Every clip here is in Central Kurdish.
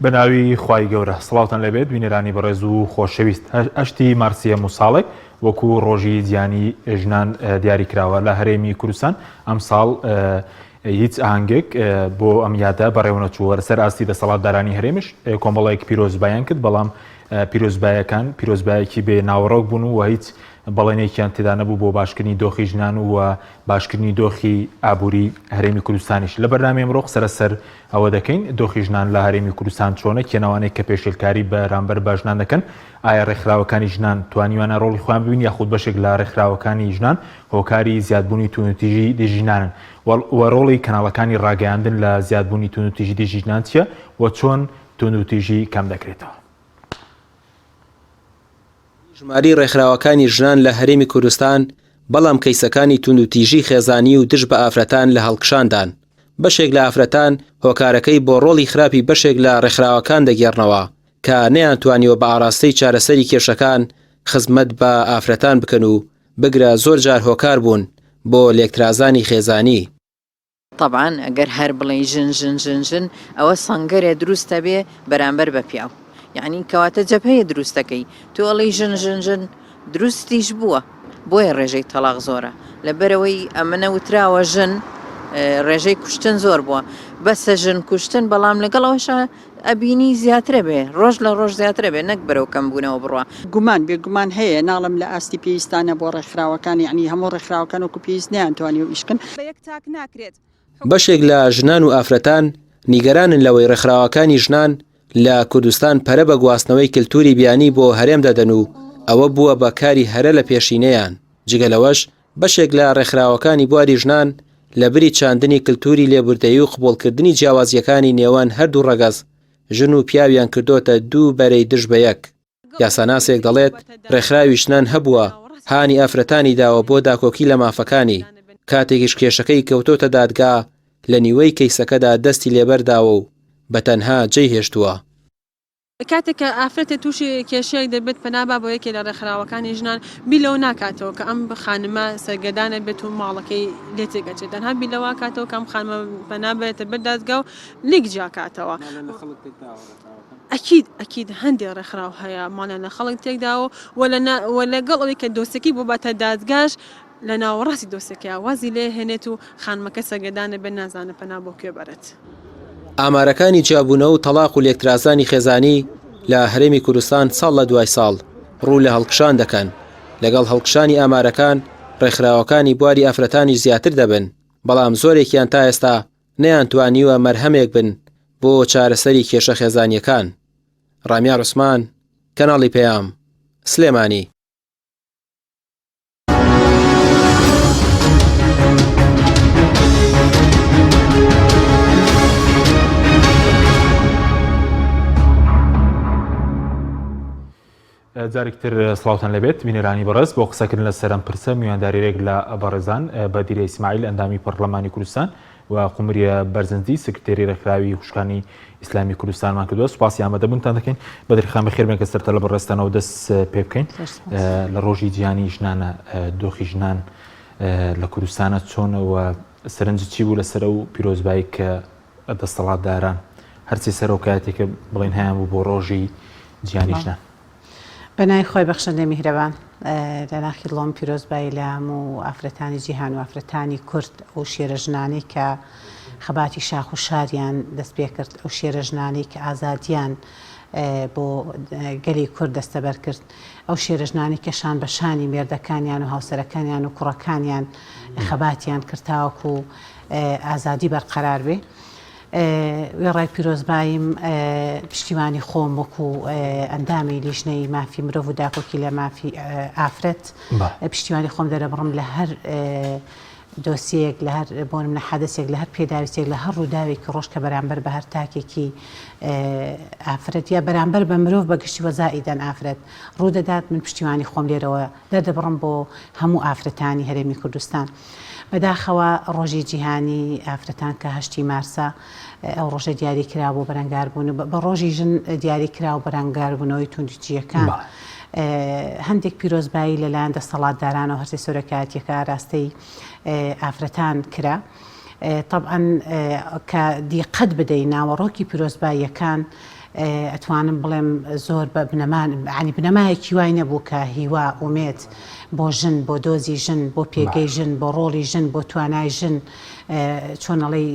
بە ناوی خوای گەورە سڵاوتان لێبێت بینەرانی بەڕێز و خۆشەویست هەشتی مارسی هەموو ساڵێک وەکو ڕۆژی جیهانی ژنان دیاری کراوە لە هەرێمی کوردستان ئەمساڵ هیچ ئاهەنگێک بۆ ئەم یادە بەڕێوەنەچووە لەسەر ئاستی دەسەڵاتدارانی هەرێمش کۆمەڵێک پیرۆزبایان کرد بەڵام پیرۆزبایەکان پیرۆزبایەکی بێ ناوەڕۆک بوون و هیچ بەڵێنێکیان تێدا نەبوو بۆ باشکردنی دۆخی ژنان و باشکردنی دۆخی ئابووری هەرێمی کوردستانیش لە بەرنامەی ئەمڕۆ قسە لەسەر ئەوە دەکەین دۆخی ژنان لە هەرێمی کوردستان چۆنە، کێن ئەوانەی کە پێشێلکاری بەرامبەر بە ژنان دەکەن، ئایا ڕێکخراوەکانی ژنان توانیویانە ڕۆڵی خۆیان ببین یاخود بەشێک لە ڕێکخراوەکانی ژنان هۆکاری زیادبوونی توندوتیژی دژی ژنانن و ڕۆڵی کەناڵەکانی ڕاگەیاندن لە زیادبوونی توندوتیژی دژی ژنان چییە و چۆن توندوتیژی کەم دەکرێتەوە؟ ژمارەی ڕێکخراوەکانی ژنان لە هەرێمی کوردستان، بەڵام کەیسەکانی توندوتیژی خێزانی و دژ بە ئافرەتان لە هەڵکشاندان. بەشێک لە ئافرەتان هۆکارەکەی بۆ ڕۆڵی خراپی بەشێک لە ڕێکخراوەکان دەگێڕنەوە کە نەیانتوانیوە بە ئاڕاستەی چارەسەری کێشەکان خزمەت بە ئافرەتان بکەن و بگرە زۆر جار هۆکار بوون بۆ لێکترازانی خێزانی. تەبعەن ئەگەر هەر بڵێی ژن ژن ژن ژن ئەوە سەنگەرێ دروست ئەبێ بەرامبەر بە پیاو یەعنی کەواتە جەبهەیە دروست دەکەی تۆ ئەڵێی ژن ژن ژن دروستیش بووە بۆیە ڕێژەی تەڵاق زۆرە لەبەرەوەی ئەمنە وتراوە ژن ڕێژەی کوشتن زۆر بووە بەسە ژن کوشتن بەڵام لەگەڵ ئەوەشا ئەبینی زیاترە بێ ڕۆژ لە ڕۆژ زیاترە بێ نەک بەرەو کەم بوونەوە بڕوا. گومان بێگومان هەیە ناڵێم لە ئاستی پێویستا نەبووە ڕێکخراوەکان یەعنی هەموو ڕێکخراوەکان وەکو پێویست نەیانتوانیوە ئیش بکەن. بە یەک تاک ناکرێت. بەشێک لە ژنان و ئافرەتان نیگەرانن لەوەی ڕێکخراوەکانی ژنان لە کوردستان پەرە بە گواستنەوەی کلتوری بیانی بۆ هەرێم دەدەن و ئەوە بووە بە کاری هەرە لە پێشینەیان، جگە لەوەش بەشێک لە ڕێکخراوەکانی بواری ژنان لە بری چاندنی کلتوری لێبوردەیی و قبوڵکردنی جیاوازییەکانی نێوان هەردوو ڕەگەز، ژن و پیاویان کردۆتە دوو بەرەی دژ بە یەک. یاساناسێک دەڵێت، ڕێکخراوی ژنان هەبووە هانی ئافرەتانی داوە بۆ داکۆکی لە مافەکانی، کاتێکیش کێشەکەی کەوتۆتە دادگا لە نیوەی کەیسەکەدا دەستی لێبەرداوە و بە تەنها جێی هێشتووە. کاتێک کە ئافرەتێ تووشی کێشەیەک دەبێت پەنا با بۆ یەکێ لە ڕێکخراوەکانی ژنان بیر لەوە ناکاتەوە کە ئەم خانمە سەرگەردانە بێت و ماڵەکەی لێ تێکەچێت تەنها بیر لەوە کاتەوە کە ئەم خانمە پەنا بەرێتە بەر دادگا و لێک جیاکاتەوە. ئەکید ئەکید هەندێ ڕێکخراو هەیە ماڵیان لە خەڵک تێکداوە و لە و لەگەڵ ئەوەی کە دۆسیەکەی بۆ باتە دادگاش لە ناوەڕاستی دۆسیەکەیا وازی لێ هێنێت و خانمەکە سەرگەردانە بێت نازانێت پەنا بۆ کوێ بەرێت. ئامارەکانی جیابوونەوە و تەڵاق و لێکترازانی خێزانی لە هەرێمی کوردستان ساڵ لە دوای ساڵ ڕوو لە هەڵکشان دەکەن، لەگەڵ هەڵکشانی ئامارەکان ڕێکخراوەکانی بواری ئافرەتانیش زیاتر دەبن، بەڵام زۆرێکیان تا ئێستا نەیانتوانیوە مەرهەمێک بن بۆ چارەسەری کێشە خێزانییەکان. ڕامیار عوسمان، کەناڵی پەیام، سلێمانی. جارێکی تر سڵاوتان لێبێت بینەرانی بەڕێز بۆ قسەکردن لە سەرم پرسە میوانداریرێک لە بەڕێزان بەدیرە ئیسماعیل ئەندامی پەرلەمانی کوردستان و قومریە بەرزنجی سکرتێری ڕێکخراوی خوشکانی ئیسلامی کوردستانمان کردووە سوپاسی ئامادەبوونتان دەکەین بەدرخان بەخێر بێن کە سەرتا لە بەڕێزتانەوە دەست پێ بکەین لە ڕۆژی جیهانی ژنانە دۆخی ژنان لە کوردستانە چۆنەوە سەرنج چی بوو لەسەر و پیرۆزبایی کە دەستەڵاتداران هەرچی سەرۆکایەتێکە بڵێن هەیان بوو بۆ ڕۆژی جیهانی ژنان. بە ناوی خوای بەخشندەی میهرەبان لە ناخی دڵەوە پیرۆزبایی لە هەموو ئافرەتانی جیهان و ئافرەتانی کورد ئەو شێرە ژنانەی کە خەباتی شاخ و شاریان دەست پێکرد ئەو شێرە ژنانەی کە ئازادیان بۆ گەلی کورد دەستەبەر کرد ئەو شێرە ژنانەی کە شان بە شانی مێردەکانیان و هاوسەرەکانیان و کوڕەکانیان خەباتیان کرد تاوەکو ئازادی بەرقەرار بێ. وێڕای پیرۆزباییم پشتیوانی خۆم وەکو ئەندامی لیژنەی مافی مرۆڤ و داکۆکی لە مافی ئافرەت پشتیوانی خۆم دەرەبڕم لە هەر دۆسیەیەک لە هەر بۆ نمونە حادەسێک لە هەر پێداویستێک لە هەر ڕووداوێکی ڕۆژ کە بەرامبەر بە هەر تاکێکی ئافرەت یا بەرامبەر بە مرۆڤ بە گشتی وەزائیدەن ئافرەت ڕوودەدات من پشتیوانی خۆم لێرەوە دەردەبڕم بۆ هەموو ئافرەتانی هەرێمی کوردستان. بەداخەوە ڕۆژی جیهانی ئافرەتان کە هەشتی مارسە ئەو ڕۆژە دیاری کرا بۆ بەرەنگاربوون بە ڕۆژی ژن دیاری کرا و بەرەنگاربوونەوەی توندوتیژییەکان هەندێک پیرۆزبایی لەلایەن دەسەڵاتدارانەوە هەرسێ سەرۆکایەتیەکە ئاراستەی ئافرەتان کرا. تەبعەن کە دیقەت بدەی ناوەڕۆکی پیرۆزباییەکان. ئەتوانم بڵێم زۆر بە بنەما یانی بنەمایەکی وای نەبوو کە هیوا ئومێد بۆ ژن بۆ دۆزی ژن بۆ پێگەی ژن بۆ ڕۆڵی ژن بۆ توانای ژن چۆن ئەڵێی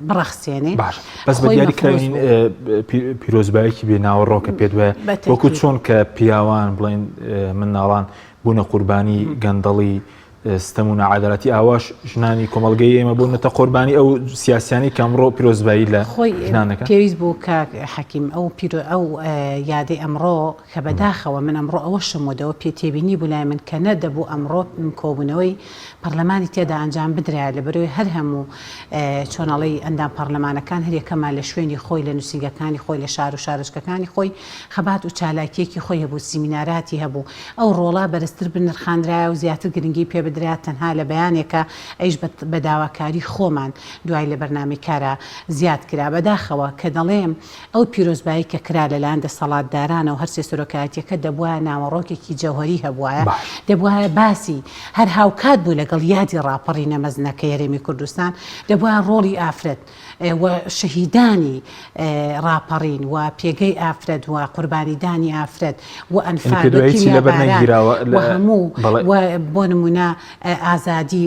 بڕەخسێنێ باش بەس بە خۆی دیاری مەفروز کراوین بوو. پیرۆزبایەکی بێ ناوەڕۆکە پێت وایە بە وەکو تەئکید. چۆن کە پیاوان بڵێن منداڵان بوونە قوربانی گەندەڵی ستەم و ناعەدالەتی ئاواش ژنانی کۆمەڵگەی ئێمە بوونەتە قوربانی ئەو سیاسیانەی کە ئەمڕۆ پیرۆزبایی لە خۆی ژنان دەکەن؟ پێویست بوو کاک حەکیم ئەو پیرۆ ئەو یادەی ئەمڕۆ کە بەداخەوە من ئەمڕۆ ئەوەشم وتەوە پێ تێبینی بوو لای من کە نەدەبوو ئەمڕۆ کۆبوونەوەی پەڕلەمانی تێدا ئەنجام بدرایە لەبەرئەوەی هەر هەموو چۆن ئەڵێی ئەندام پەڕلەمانەکان هەریەکەمان لە شوێنی خۆی لە نووسینگەکانی خۆی لە شار و شارۆچکەکانی خۆی خەبات و چالاکیەکی خۆی هەبوو سیمیناراتی هەبوو ئەو ڕۆڵە بەرزتر بنرخاندرایە و زیاتر گرنگی پێ بدرا تەنها لە بەیانێکا ئەیش بە داواکاری خۆمان دوای لە بەرنامەی کارا زیاد کرا بەداخەوە کە دەڵێم ئەو پیرۆزبایی کە کرا لەلایەن دەسەڵاتدارانەوە هەرسێ سەرۆکایەتیەکە دەبوایە ناوەڕۆکێکی جەوهەری هەبوایە دەبوایە باسی هەر هاوکات بوو لەگەڵ یادی ڕاپەڕینە مەزنەکەی هەرێمی کوردستان دەبوایە ڕۆڵی ئافرەت و شەهیدانی ڕاپەڕین و پێگەی ئافرەت و قوربانیدانی ئافرەت و ئەنفال و کیمیاباران و هەموو و بۆ نمونە ئازادی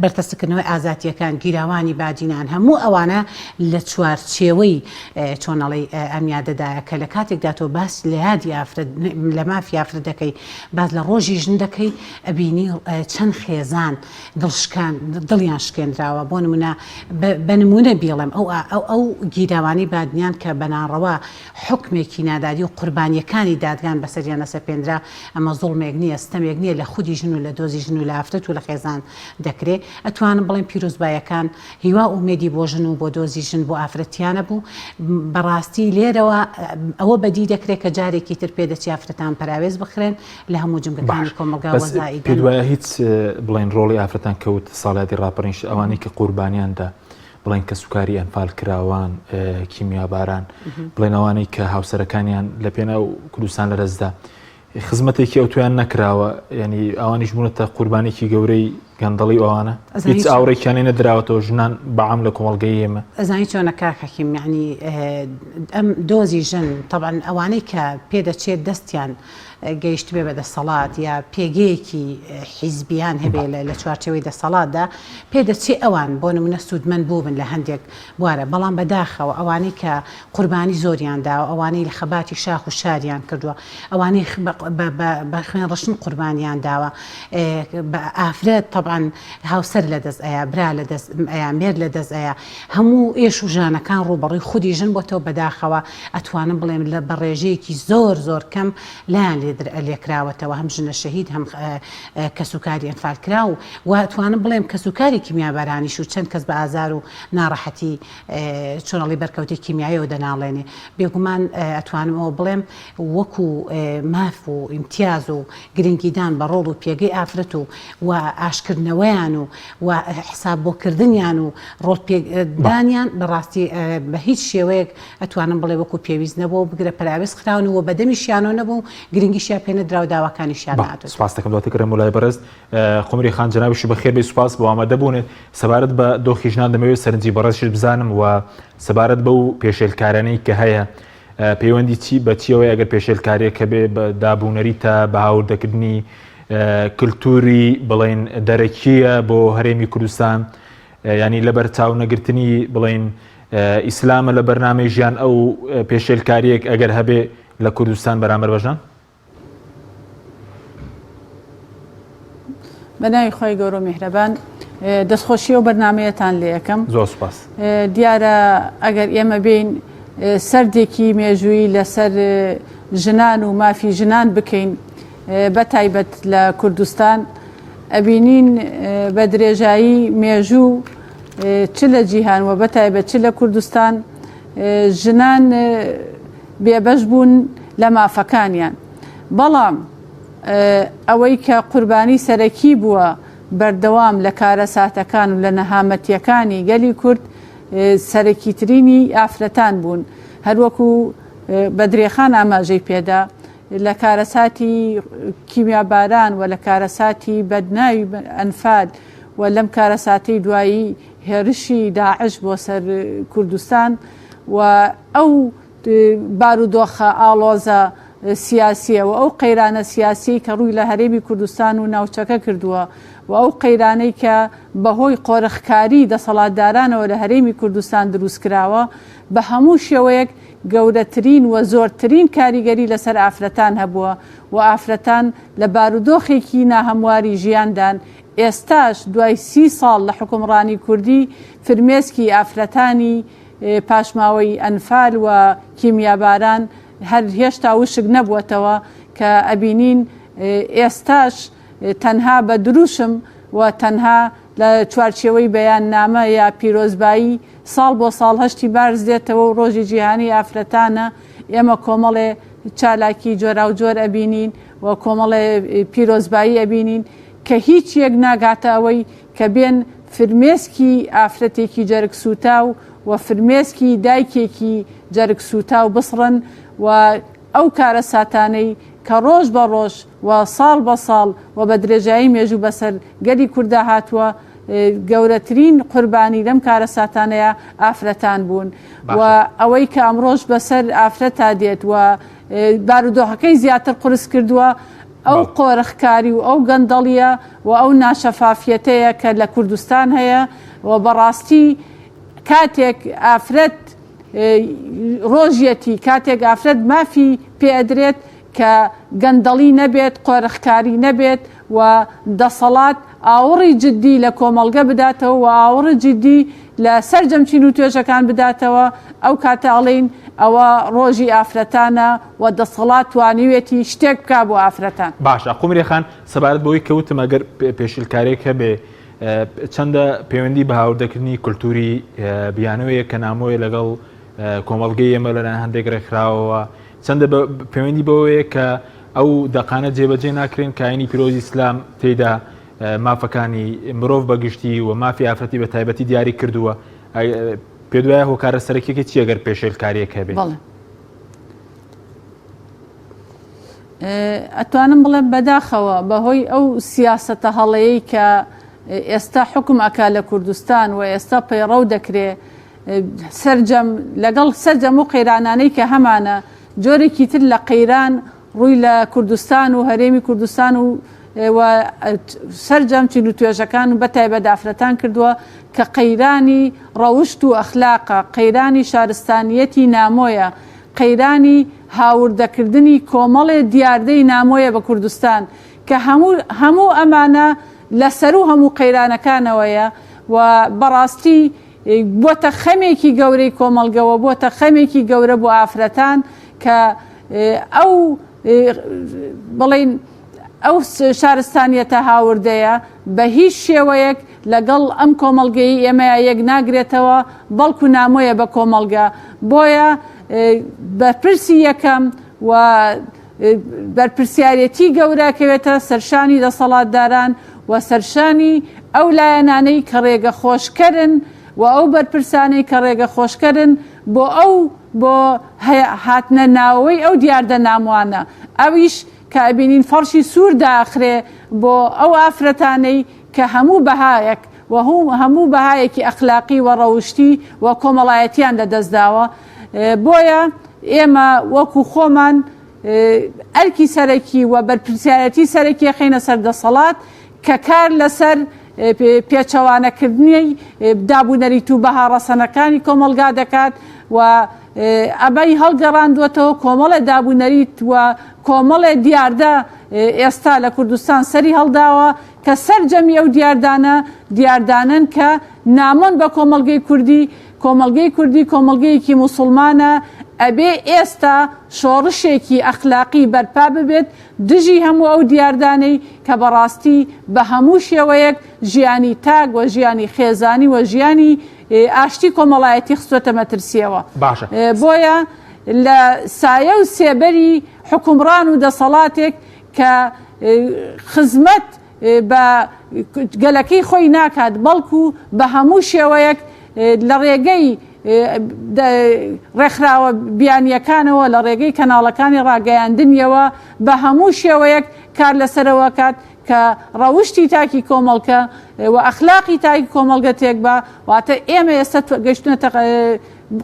بەرتەسکردنەوەی ئازادییەکان گیراوانی بادینان هەموو ئەوانە لە چوارچێوەی چۆن ئەڵێی ئەم یادەدایە کە لە کاتێکدا تۆ باس لە یادی ئافرەت لە مافی ئافرەت دەکەی باس لە ڕۆژی ژن دەکەی ئەبینی چەند خێزان دڵشکان دڵیان شکێنراوە بۆ نمونە بە نمونە بیڵێم ئەو ئەو ئەو گیراوانی بادنیان کە بە ناڕەوا حوکمێکی نادادی و قوربانیەکانی دادگان بەسەریان ئەسەپێنرا ئەمە زوڵمێک نیە ستەمێک نیە لە خودی ژن و لە دۆزی ژن و لە ئافرەت و لە خێزان دەکرێ ئەتوانم بڵێم پیرۆزبایەکان هیوا و ئومێدی بۆ ژن و بۆ دۆزی ژن بۆ ئافرەت تیانە بوو بەڕاستی لێرەوە ئەوە بەدی دەکرێت کە جارێکی تر پێدەچی ئافرەتان پەراوێز بخرێن لە هەموو جمگەکانی باش کۆمەڵگا بەس وەزائیدەن. پێت وایە هیچ بڵێن ڕۆڵی ئافرەتان کەوت ساڵیادی ڕاپەڕینش ئەوانەی کە قوربانیان دا بڵێن کەسوکاری ئەنفال کراوان کیمیاباران بڵێن ئەوانەی کە هاوسەرەکانیان لە پێناو کوردستان لەدەستدا خزمەتێکی ئەوتویان نەکراوە ینی ئەوانیش بوونەتە قوربانێکی گەورەی گەندەڵی ئەوانە هیچ ئاوڕێکیان لێ نەدراوەتەوە ژنان بەعام لە کۆمەڵگەی ئێمە. ئەزانی چۆنە کاک حەکیم یەعنی ئەم دۆزی ژن تەبعەن ئەوانەی کە پێدەچێت دەستیان گەیشتبێ بە دەسەڵات یا پێگەیەکی حیزبیان هەبێ لە چوارچێوەی دەسەڵاتدا پێدەچێ ئەوان بۆ نمونە سوودمەند بووبن لە هەندێک بوارە بەڵام بەداخەوە ئەوانەی کە قوربانی زۆریان داوە ئەوانەی لە خەباتی شاخ و شاریان کردووە ئەوانەی بە خوێن ڕشتن قوربانیان داوە بە ئافرەت تەبعەن هاوسەر لە دەست ئەیا برا لە دەست ئەیا مێرد لە دەست ئەیا هەموو ئێش و ژانەکان ڕووبەڕووی خودی ژن بۆتەوە بەداخەوە ئەتوانم بڵێم لە بە ڕێژەیەکی زۆر زۆر کەم لایان لێ لێکراوەتەوە هەم ژنە شەهید هەم کەسوکاری ئەنفالکراو و ئەتوانم بڵێم کەسوکاری کیمیابارانیش و چەند کەس بە ئازار و ناڕەحەتی چۆن ئەڵێی بەرکەوتەی کیمیاییەوە دەناڵێنێ بێگومان ئەتوانم ئەوە بڵێم وەکو ماف و ئیمتیاز و گرنگیدان بە ڕۆڵ و پێگەی ئافرەت و و ئاشکردنەوەیان و و حساب بۆ کردنیان و ڕۆڵ پێدانیان بەڕاستی بە هیچ شێوەیەک ئەتوانم بڵێ وەکو پێویست نەبووە و بگرە پەراوێز خراون و بەدەمیشیانەوە نەبوو و گرنگیشیان پێ نەدرا و داواکانیشیان نەهاتۆتە. سوپاس دەکەم دواتر گەڕێمەوە لای بەڕێز قومری خان جەنابیشت بەخێر بێی سوپاس بۆ ئامادەبوونت سەبارەت بە دۆخی ژنان دەمەوێت سەرنجی بەڕێزیشت بزانم و سەبارەت بەو پێشێلکارانەی کە هەیە پەیوەندی چی بە چیەوەی ئەگەر پێشێلکاریەک هەبێ بە دابوونەریتە بە هاوردەکردنی کلتوری بڵێن دەرەکیە بۆ هەرێمی کوردستان ینی لەبەر چاو نەگرتنی بڵێن ئیسلامە لە بەرنامەی ژیان ئەو پێشێلکاریەک ئەگەر هەبێ لە کوردستان بەرامبەر بەژنان بە ناوی خوای گەورە و میهرەبان دەستخۆشی ئەو بەرنامەیەتان لێ ئەکەم. زۆر سوپاس. دیارە ئەگەر ئێمە بێین سەردێکی مێژوویی لەسەر ژنان و مافی ژنان بکەین بە تایبەت لە کوردستان ئەبینین بە درێژایی مێژوو چ لە جیهان و بە تایبەت چ لە کوردستان ژنان بێبەش بوون لە مافەکانیان، بەڵام ئەوەی کە قوربانی سەرەکی بووە بەردەوام لە کارەساتەکان و لە نەهامەتییەکانی گەلی کورد سەرەکیترینی ئافرەتان بوون هەروەکو بەدرێخان ئاماژەی پێدا لە کارەساتی کیمیاباران و لە کارەساتی بەدناوی ئەنفال و لەم کارەساتەی دوایی هێرشی داعش بۆ سەر کوردستان و ئەو. بارودۆخە ئاڵۆزە سیاسییە و ئەو قەیرانە سیاسیەی کە ڕووی لە هەرێمی کوردستان و ناوچەکە کردووە و ئەو قەیرانەی کە بەهۆی قۆرخکاری دەسەڵاتدارانەوە لە هەرێمی کوردستان دروستکراوە بە هەموو شێوەیەک گەورەترین و زۆرترین کاریگەری لەسەر ئافرەتان هەبووە و ئافرەتان لە بارودۆخێکی ناهەمواری ژیاندان ئێستاش دوای سی ساڵ لە حوکمڕانی کوردی فرمێسکی ئافرەتانی پاشماوەی ئەنفال و کیمیاباران هەر هێشتا وشک نەبووەتەوە کە ئەبینین ئێستاش تەنها بە دروشم و تەنها لە چوارچێوەی بەیاننامە یا پیرۆزبایی ساڵ بۆ ساڵ هەشتی مارس دێتەوە و ڕۆژی جیهانی ئافرەتانە ئێمە کۆمەڵێ چالاکی جۆراوجۆر ئەبینین و کۆمەڵێ پیرۆزبایی ئەبینین کە هیچ یەک ناگاتە ئەوەی کە بێن فرمێسکی ئافرەتێکی جەرگ سووتاو و فرمێسکی دایکێکی جەرگ سووتاو بسڕن و ئەو کارەساتانەی کە ڕۆژ بە ڕۆژ و ساڵ بە ساڵ و بە درێژایی مێژوو بەسەر گەلی کوردا هاتووە، گەورەترین قوربانی لەم کارەساتانەیا ئافرەتان بوون و ئەوەی کە ئەمڕۆش بەسەر ئافرەتا دێت و بارودۆخەکەی زیاتر قورس کردووە ئەو قۆرخکاری و ئەو گەندەڵیە و ئەو ناشەفافیەتەیە کە لە کوردستان هەیە و بەڕاستی کاتێک ئافرەت ڕۆژیەتی کاتێک ئافرەت مافی پێ ئەدرێت کە گەندەڵی نەبێت، قۆرخکاری نەبێت و دەسەڵات ئاوڕی جدی لە کۆمەڵگە بداتەوە و ئاوڕی جدی لە سەرجەم چین و توێژەکان بداتەوە، ئەو کاتە ئەڵێین ئەوە ڕۆژی ئافرەتانە و دەسەڵات توانیوێتی شتێک بکا بۆ ئافرەتان. باشە قومریە خان سەبارەت بەوەی کە وتم ئەگەر پێشیلکارێک هەبێ چەندە پەیوەندی بە هاوردەکردنی کولتوری بیانەوەیە کە نامۆیە لەگەڵ کۆمەڵگەی ئێمە لەلایەن هەندێک ڕێکخراوەوە چەندە پەیوەندی بەوەیە کە ئەو دەقانە جێبەجێ ناکرێن کاینی پیرۆزی ئیسلام تێدا مافەکانی مرۆڤ بەگشتی و مافی ئافرەتی بە تایبەتی دیاری کردووە پێ دوایە هۆکارە سەرەکیەکە چیە گەر پێشێلکاریەک هەبێت؟ ئەتوانم بڵێم بەداخەوە بەهۆی ئەو سیاسەتە هەڵەیەی کە ئێستا حوکم ئەکا لە کوردستان و ئێستا پەیڕەو دەکرێ سەرجەم لەگەڵ سەرجەم و قەیرانانەی کە هەمانە جۆرێکی تر لە قەیران ڕووی لە کوردستان و هەرێمی کوردستان و و سەرجەم چین و توێژەکان و بەتایبەت ئافرەتان کردووە کە قەیرانی ڕەوشت و ئەخلاقە قەیرانی شارستانیەتی نامۆیە قەیرانی هاوردەکردنی کۆمەڵێ دیاردەی نامۆیە بە کوردستان کە هەموو هەموو ئەمانە لە سەروو هەموو قەیرانەکانەوەیە و بەڕاستی بۆتە خەمێکی گەورەی کۆمەڵگە و بۆتە خەمێکی گەورە بۆ ئافرەتان کە ئەو بڵێین ئەو شارستانیەتە هاوردەیە بە هیچ شێوەیەک لەگەڵ ئەم کۆمەڵگەی ئێمەیا یەک ناگرێتەوە بەڵکو نامۆیە بە کۆمەڵگە بۆیە بەرپرسی یەکەم و بەرپرسیارێتی گەورە کەوێتە سەرشانی دەسەڵاتداران و سەرشانی ئەو لایەنانەی کە ڕێگە خۆشکەرن و ئەو بەرپرسانەی کە ڕێگە خۆشکەرن بۆ ئەو بۆ هاتنە ناوەوەی ئەو دیاردە نامۆانە ئەویش کە ئەبینین فەڕشی سوور دائەخرێ بۆ ئەو ئافرەتانەی کە هەموو بەهایەک و هەموو بەهایەکی ئەخلاقی و ڕەوشتی و کۆمەڵایەتیان لە دەست داوە بۆیە ئێمە وەکو خۆمان ئەرکی سەرەکی و بەرپرسیارەتی سەرەکی ئەخەینە سەر دەسەڵات کە کار لەسەر پێچەوانەکردنی دابونەریت و بەها ڕەسەنەکانی کۆمەڵگا دەکات و ئەمەی هەڵگەڕاندووەتەوە کۆمەڵێ دابونەریت و کۆمەڵێ دیاردە ئێستا لە کوردستان سەری هەڵداوە کە سەرجەمی ئەو دیاردانە دیاردانەن کە نامۆن بە کۆمەڵگەی کوردی، کۆمەڵگەی کوردی کۆمەڵگەیەکی موسوڵمانە ئەبێ ئێستا شۆڕشێکی ئەخلاقی بەرپا ببێت دژی هەموو ئەو دیاردانەی کە بەڕاستی بە هەموو شێوەیەک ژیانی تاک و ژیانی خێزانی و ژیانی ئاشتی کۆمەڵایەتی خستووەتە مەترسییەوە. باشە. بۆیە لە سایە و سێبەری حوکمڕان و دەسەڵاتێک کە خزمەت بە گەلەکەی خۆی ناکات بەڵکو بە هەموو شێوەیەک لە ڕێگەی ڕێکخراوە بیانییەکانەوە، لە ڕێگەی کەناڵەکانی ڕاگەیاندنیەوە بە هەموو شێوەیەک کار لەسەرەوە کات کە ڕەوشتی تاکی کۆمەڵکە و ئەخلاقی تاکی کۆمەڵگە تێکبا، واتە ئێمە ئێستا گەشتنەتە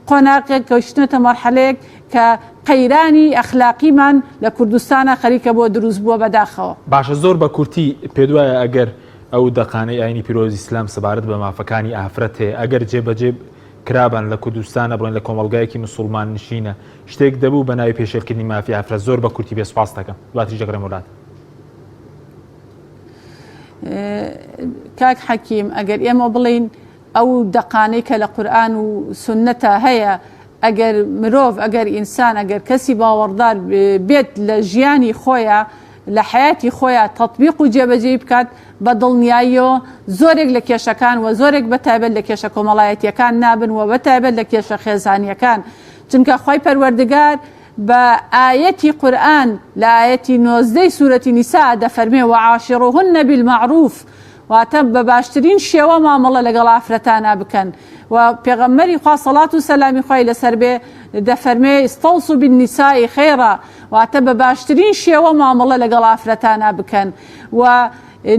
قۆناغێک، گەشتنەتە مەرحەلەیەک. کە قەیرانی ئەخلاقیمان لە کوردستانا خەریکە بۆ دروست بووە بەداخەوە. باشە زۆر بە کورتی پێت وایە ئەگەر ئەو دەقانەی ئاینی پیرۆزی ئیسلام سەبارەت بە مافەکانی ئافرەت هەیە ئەگەر جێبەجێ کرابان لە کوردستانە بڵێن لە کۆمەڵگایەکی مسوڵمان نشینە شتێک دەبوو بە ناوی پێشێلکردنی مافی ئافرەت زۆر بە کورتی بێ سوپاست دەکەم دواتریش دەگەڕێمەوە لات. کاک حەکیم ئەگەر ئێمە بڵێین ئەو دەقانەی کە لە قورئان و سوننەتا هەیە ئەگەر مرۆڤ ئەگەر ئینسان ئەگەر کەسی باوەڕدار بێت لە ژیانی خۆیا لە حەیاتی خۆیا تەتبیق و جێبەجێی بکات بە دڵنیاییەوە زۆرێک لە کێشەکان و زۆرێک بە تایبەت لە کێشە کۆمەڵایەتیەکان نابن و بە تایبەت لە کێشە خێزانیەکان چونکە خوای پەروەردگار بە ئایەتی قورئان لە ئایەتی نۆزدەی سورەتی نیساء دەفەرمێ وعاشروهن بالمعروف واتە بە باشترین شێوە مامەڵە لەگەڵ ئافرەتانا بکەن و پێغەمبەری خوا سەڵات و سەلامی خوای لەسەر بێ دەفەرمێ استوصوا بالنساء خیرا واتە بە باشترین شێوە مامەڵە لەگەڵ ئافرەتانا بکەن و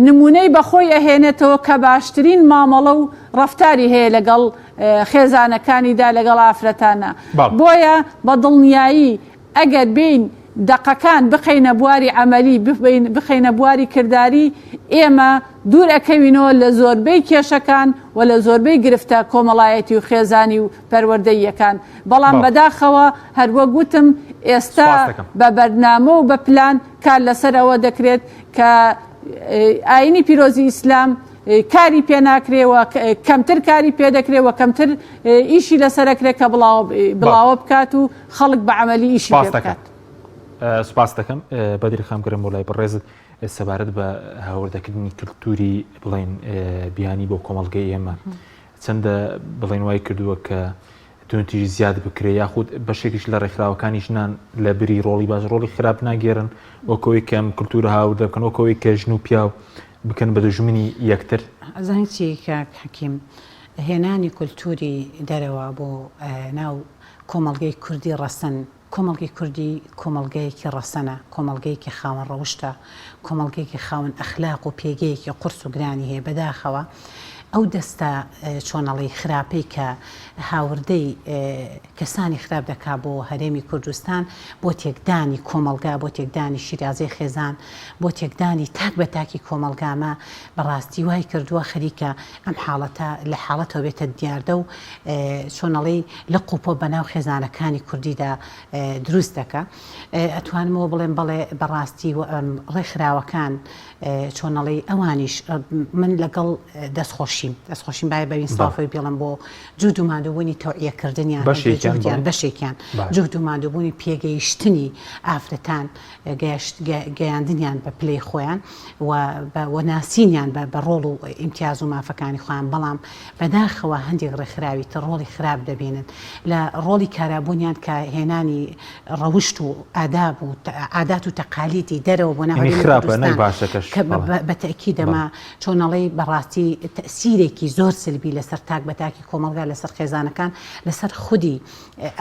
نمونەی بەخۆی ئەهێنێتەوە کە باشترین مامەڵە و ڕەفتاری هەیە لەگەڵ خێزانەکانیدا لەگەڵ ئافرەتانا بۆیە بە دڵنیایی ئەگەر بێین دەقەکان بخەینە بواری عەمەلی، بخەینە بواری کرداری، ئێمە دوور ئەکەوینەوە لە زۆربەی کێشەکان و لە زۆربەی گرفتە کۆمەڵایەتی و خێزانی و پەروەردەییەکان. بەڵام بەداخەوە هەروەک وتم ئێستا بە بەرنامە و بە پلان کار لەسەر ئەوە دەکرێت کە ئایینی پیرۆزی ئیسلام کاری پێ ناکرێ و کەمتر کاری پێ دەکرێ و کەمتر ئیشی لەسەر ئەکرێ کە بڵاوە بکات و خەڵک بە عەمەلی ئیشی پێ بکات. سوپاست دەکەم بەدری خان گەرم بۆ لای بەڕێزت سەبارەت بە هاوردەکردنی کللتوری بڵێن بیانی بۆ کۆمەڵگەی ئێمە چەندە بڵێن وای کردووە کە توندتیژی زیاد بکرێ یاخود بەشێکیش لە ڕێکخراوەکانی ژنان لە بری ڕۆڵی باش ڕۆڵی خراپ ناگێرن وەکەوەی کەم کللتورە هاوردە بکەن وەکەوەی کە ژن و پیاو بکەن بە دوژمنی یەکتر. ئەزانی چی کاک حەکیم هێنانی کولتوری دەرەوە بۆ ناو کۆمەڵگەی کوردی ڕەسەن، کۆمەڵگەی کوردی کۆمەڵگەیەکی ڕەسەنە، کۆمەڵگەیەکی خاوەن ڕەوشتە، کۆمەڵگەیەکی خاوەن ئەخلاق و پێگەیەکی قورس و گرانی هەیە، بەداخەوە ئەو دەستە چۆنەڵی خراپەی کە هاوردەی کەسانی خراپ دەکا بۆ هەرێمی کوردستان بۆ تێکدانی کۆمەڵگا، بۆ تێکدانی شیرازەی خێزان، بۆ تێکدانی تاک بە تاکی کۆمەڵگامە، بەڕاستی وای کردووە خەریکە ئەم حاڵەتە لە حاڵەتەوە بێتە دیاردە و چۆن ئەڵێی لق و پۆپ بەناو خێزانەکانی کوردیدا دروست دەکا. ئەتوانمەوە بڵێم بەڵێ بەڕاستی ڕێکخراوەکان چۆن ئەڵێی ئەوانیش من لەگەڵ دەستخۆشیم دەستخۆشیم بای بەوین سڵافەوەی بێڵم بۆ جوود و ماندووبوونی تەوعیەکردنیان بەشێکیان بەشێکیان جوود و ماندووبوونی پێگەیشتنی ئافرەتان گەیاندنیان بە پلەی خۆیان و و ناسینیان بە بە ڕۆڵ و ئیمتیاز و مافەکانی خۆیان بەڵام بەداخەوە هەندێک ڕێکخراوی تر ڕۆڵی خراپ دەبینن لە ڕۆڵی کارابوونیان کە هێنانی ڕەوشت و ئاداب و عادات و تەقالیدی دەرەوە بۆ ناو یعنی هەرێمی خراپە نەک کوردستان باشەکەش کە بەڵێ بە تەئکید بەڵێ. ئەمە چۆن ئەڵێی بەڕاستی تەئسیرێکی زۆر سلبی لەسەر تاک بە تاکی کۆمەڵگا لەسەر خێزانەکان لەسەر خودی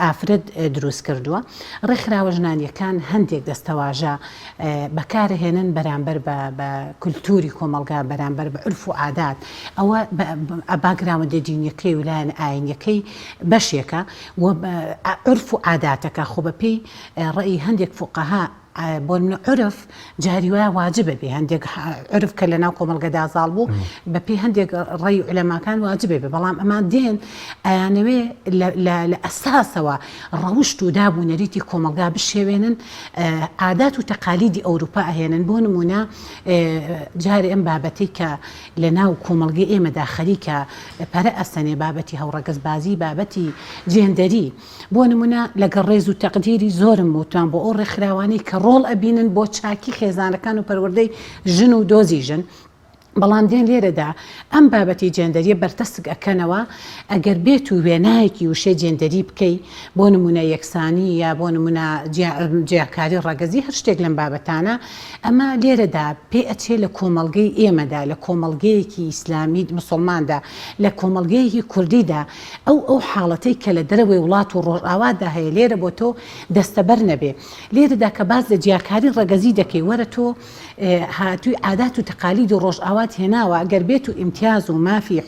ئافرەت دروست کردووە. ڕێکخراوە ژنانییەکان هەندێک دەستەواژە بەکارئەهێنن بەرامبەر بە کولتووری کۆمەڵگا، بەرامبەر بە عورف و عادات. ئەوە باکگراوندە دینییەکەی و لایەنە ئایینییەکەی بەشێکە و عورف و عاداتەکە خۆ بەپێی ڕەئی هەندێک فوقەها بۆ نمونە عورف جاری وایە واجبە بێ هەندێک عورف کە لەناو کۆمەڵگەدا زاڵ بوو بە پێی هەندێک ڕێی عولەماکان واجبێ بێ بەڵام ئەمان دێن ئەیانەوێ لە ئەساسەوە ڕەوشت و داب و نەریتی کۆمەڵگا بشێوێنن عادات و تەقالیدی ئەوروپا ئەهێنن بۆ نمونە جارێ ئەم بابەتەی کە لە ناو کۆمەڵگەی ئێمەدا خەریکە پەرە ئەسەنێ بابەتی هاوڕەگەزبازی بابەتی جێندەری بۆ نمونە لەگەڵ ڕێز و تەقدیری زۆرم وتمان بۆ ئەو ڕێکخراوانەی کە ڕۆڵ ئەبینن بۆ چاکی خێزانەکان و پەروەردەی ژن و دۆزی ژن، بەڵام دێن لێرەدا ئەم بابەتی جێندەریە بەرتەسک ئەکەنەوە، ئەگەر بێت و وێنایەکی وشەی جێندەری بکەی بۆ نمونە یەکسانی یا بۆ نمونە جیاکاری ڕەگەزی هەر شتێک لەم بابەتانە ئەمە لێرەدا پێ ئەچێ لە کۆمەڵگەی ئێمەدا لە کۆمەڵگەیەکی ئیسلامی موسڵماندا لە کۆمەڵگەیەکی کوردیدا ئەو ئەو حاڵەتەی کە لە دەرەوەی وڵات و ڕۆژئاوادا هەیە لێرە بۆ تۆ دەستەبەر نەبێ. لێرەدا کە باس لە جیاکاری ڕەگەزی دەکەی وەرە تۆ هاتووی عادات و تەقالیدی ڕۆژئاوا. ڕۆژئاوات هێناوە گەر بێت و ئیمتیاز و مافی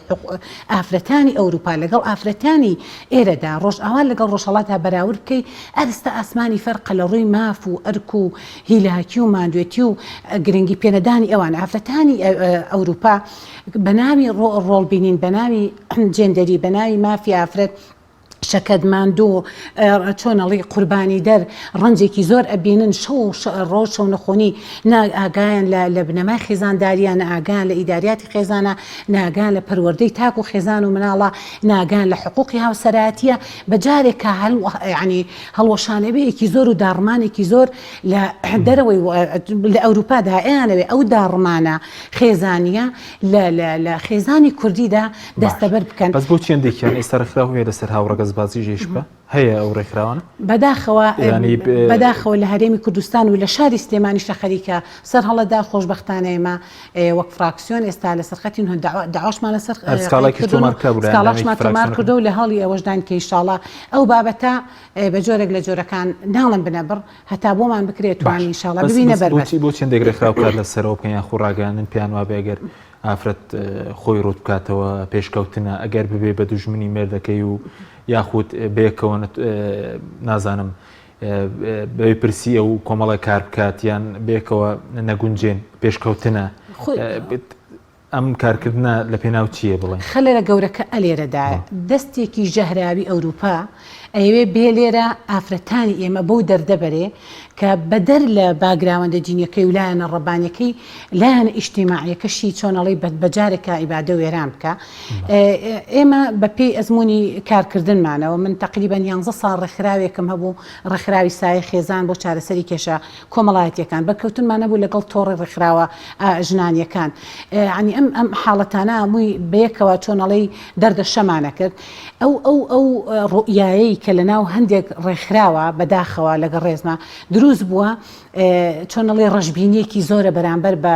ئافرەتانی ئەوروپا لەگەڵ ئافرەتانی ئێرەدا، ڕۆژئاوا لەگەڵ ڕۆژهەڵاتدا بەراورد بکەی، ئەرستە ئاسمانی فەرقە لە ڕووی ماف و ئەرک و هیلاکی و ماندوێتی و گرنگی پێنەدانی ئەوان. ئافرەتانی ئەوروپا بە ناوی ڕۆڵبینین، بە ناوی جێندەری، بە ناوی مافی ئافرەت، شەکەت ماندوو چۆن ئەڵێی قوربانیدەر ڕەنجێکی زۆر ئەبینن شەو ڕۆژ شەونەخۆنی نا ئاگایان لە لە بنەمای خێزانداریە نە ئاگایان لە ئیداریاتی خێزانە نە ئاگایان لە پەروەردەی تاک و خێزان و مناڵە نە ئاگایان لە حقوقی هاوسەرایەتیە بە جارێک کە هەل یعنی هەڵوەشانەوەیەکی زۆر و داڕمانێکی زۆر لە دەرەوەی لە ئەوروپادا ئەیانەوێ ئەو داڕمانە خێزانیە لە لە لە خێزانی کوردیدا دەستەبەر بکەن. بەس بۆچی هەندێکیان ئێستا ڕێکخراو هەیە لەسەر هاوڕەگەزبازیش ئیش بکا؟ هەیە ئەو ڕێکخراوانە؟ بەداخەوە بەداخەوە لە هەرێمی کوردستان و لە شاری سلێمانیشە خەریکە سەر هەڵەدا خۆشبەختانە ئێمە وەک فراکسیۆن ئێستا لەسەر خەتین و داواشمان لەسەر سکاڵاشمان تۆمار کردو لە هەڵی ئەوەشداین کە ئیشاڵا ئەو بابەتە بە جۆرێک لە جۆرەکان ناڵم بنەبڕ هەتا بۆمان بکرێت توانین ئیشاڵا ببینە بەربەست. بۆچی بۆچی هەندێک ڕێکخراو کار لەسەرەوە بکەن یاخو ڕاگەیاندن پێیان وابێ ئەگەر ئافرەت خۆی ڕووت بکاتەوە پێشکەوتنە ئەگەر ببێ بە دوژمنی مێردەکەی و یاخود بەیەکەوە نازانم بەوی پرسی ئەو کۆمەڵە کار بکات یان بێکەوە نەگونجێن پێشکەوتنە ئەم کارکردنە لە پێناو چییە بڵێن؟ خەلەلە گەورەکە ئەلێرەدایە دەستێکی ژەهراوی ئەوروپا ئەیەوێ بێ لێرە ئافرەتانی ئێمە بەو دەردە بەرێ کە بەدەر لە باگراوەندە دینیەکەی و لایەنە ڕەبانیەکەی لایەنە ئیجتیماعیەکەشی چۆن ئەڵێی بە جارێکا ئیبادە وێران بکا ئێمە بە پێی ئەزموونی کارکردنمانەوە من تەقریبەن یانزە ساڵ ڕێکخراوێکم هەبوو ڕێکخراوی سایەی خێزان بۆ چارەسەری کێشە کۆمەڵایەتیەکان بەرکەوتنمان هەبوو لەگەڵ تۆڕی ڕێکخراوە ژنانیەکان یانی ئەم ئەم حاڵەتانە هەمووی بەیەکەوە چۆن ئەڵێی دەردە شەمانە کرد ئەو ئەو ئەو ڕوئیایەی کە لە ناو هەندێک ڕێکخراوە بەداخەوە لەگەڵ ڕێزما دروست بووە چۆن ئەڵێی ڕەشبینیەکی زۆرە بەرامبەر بە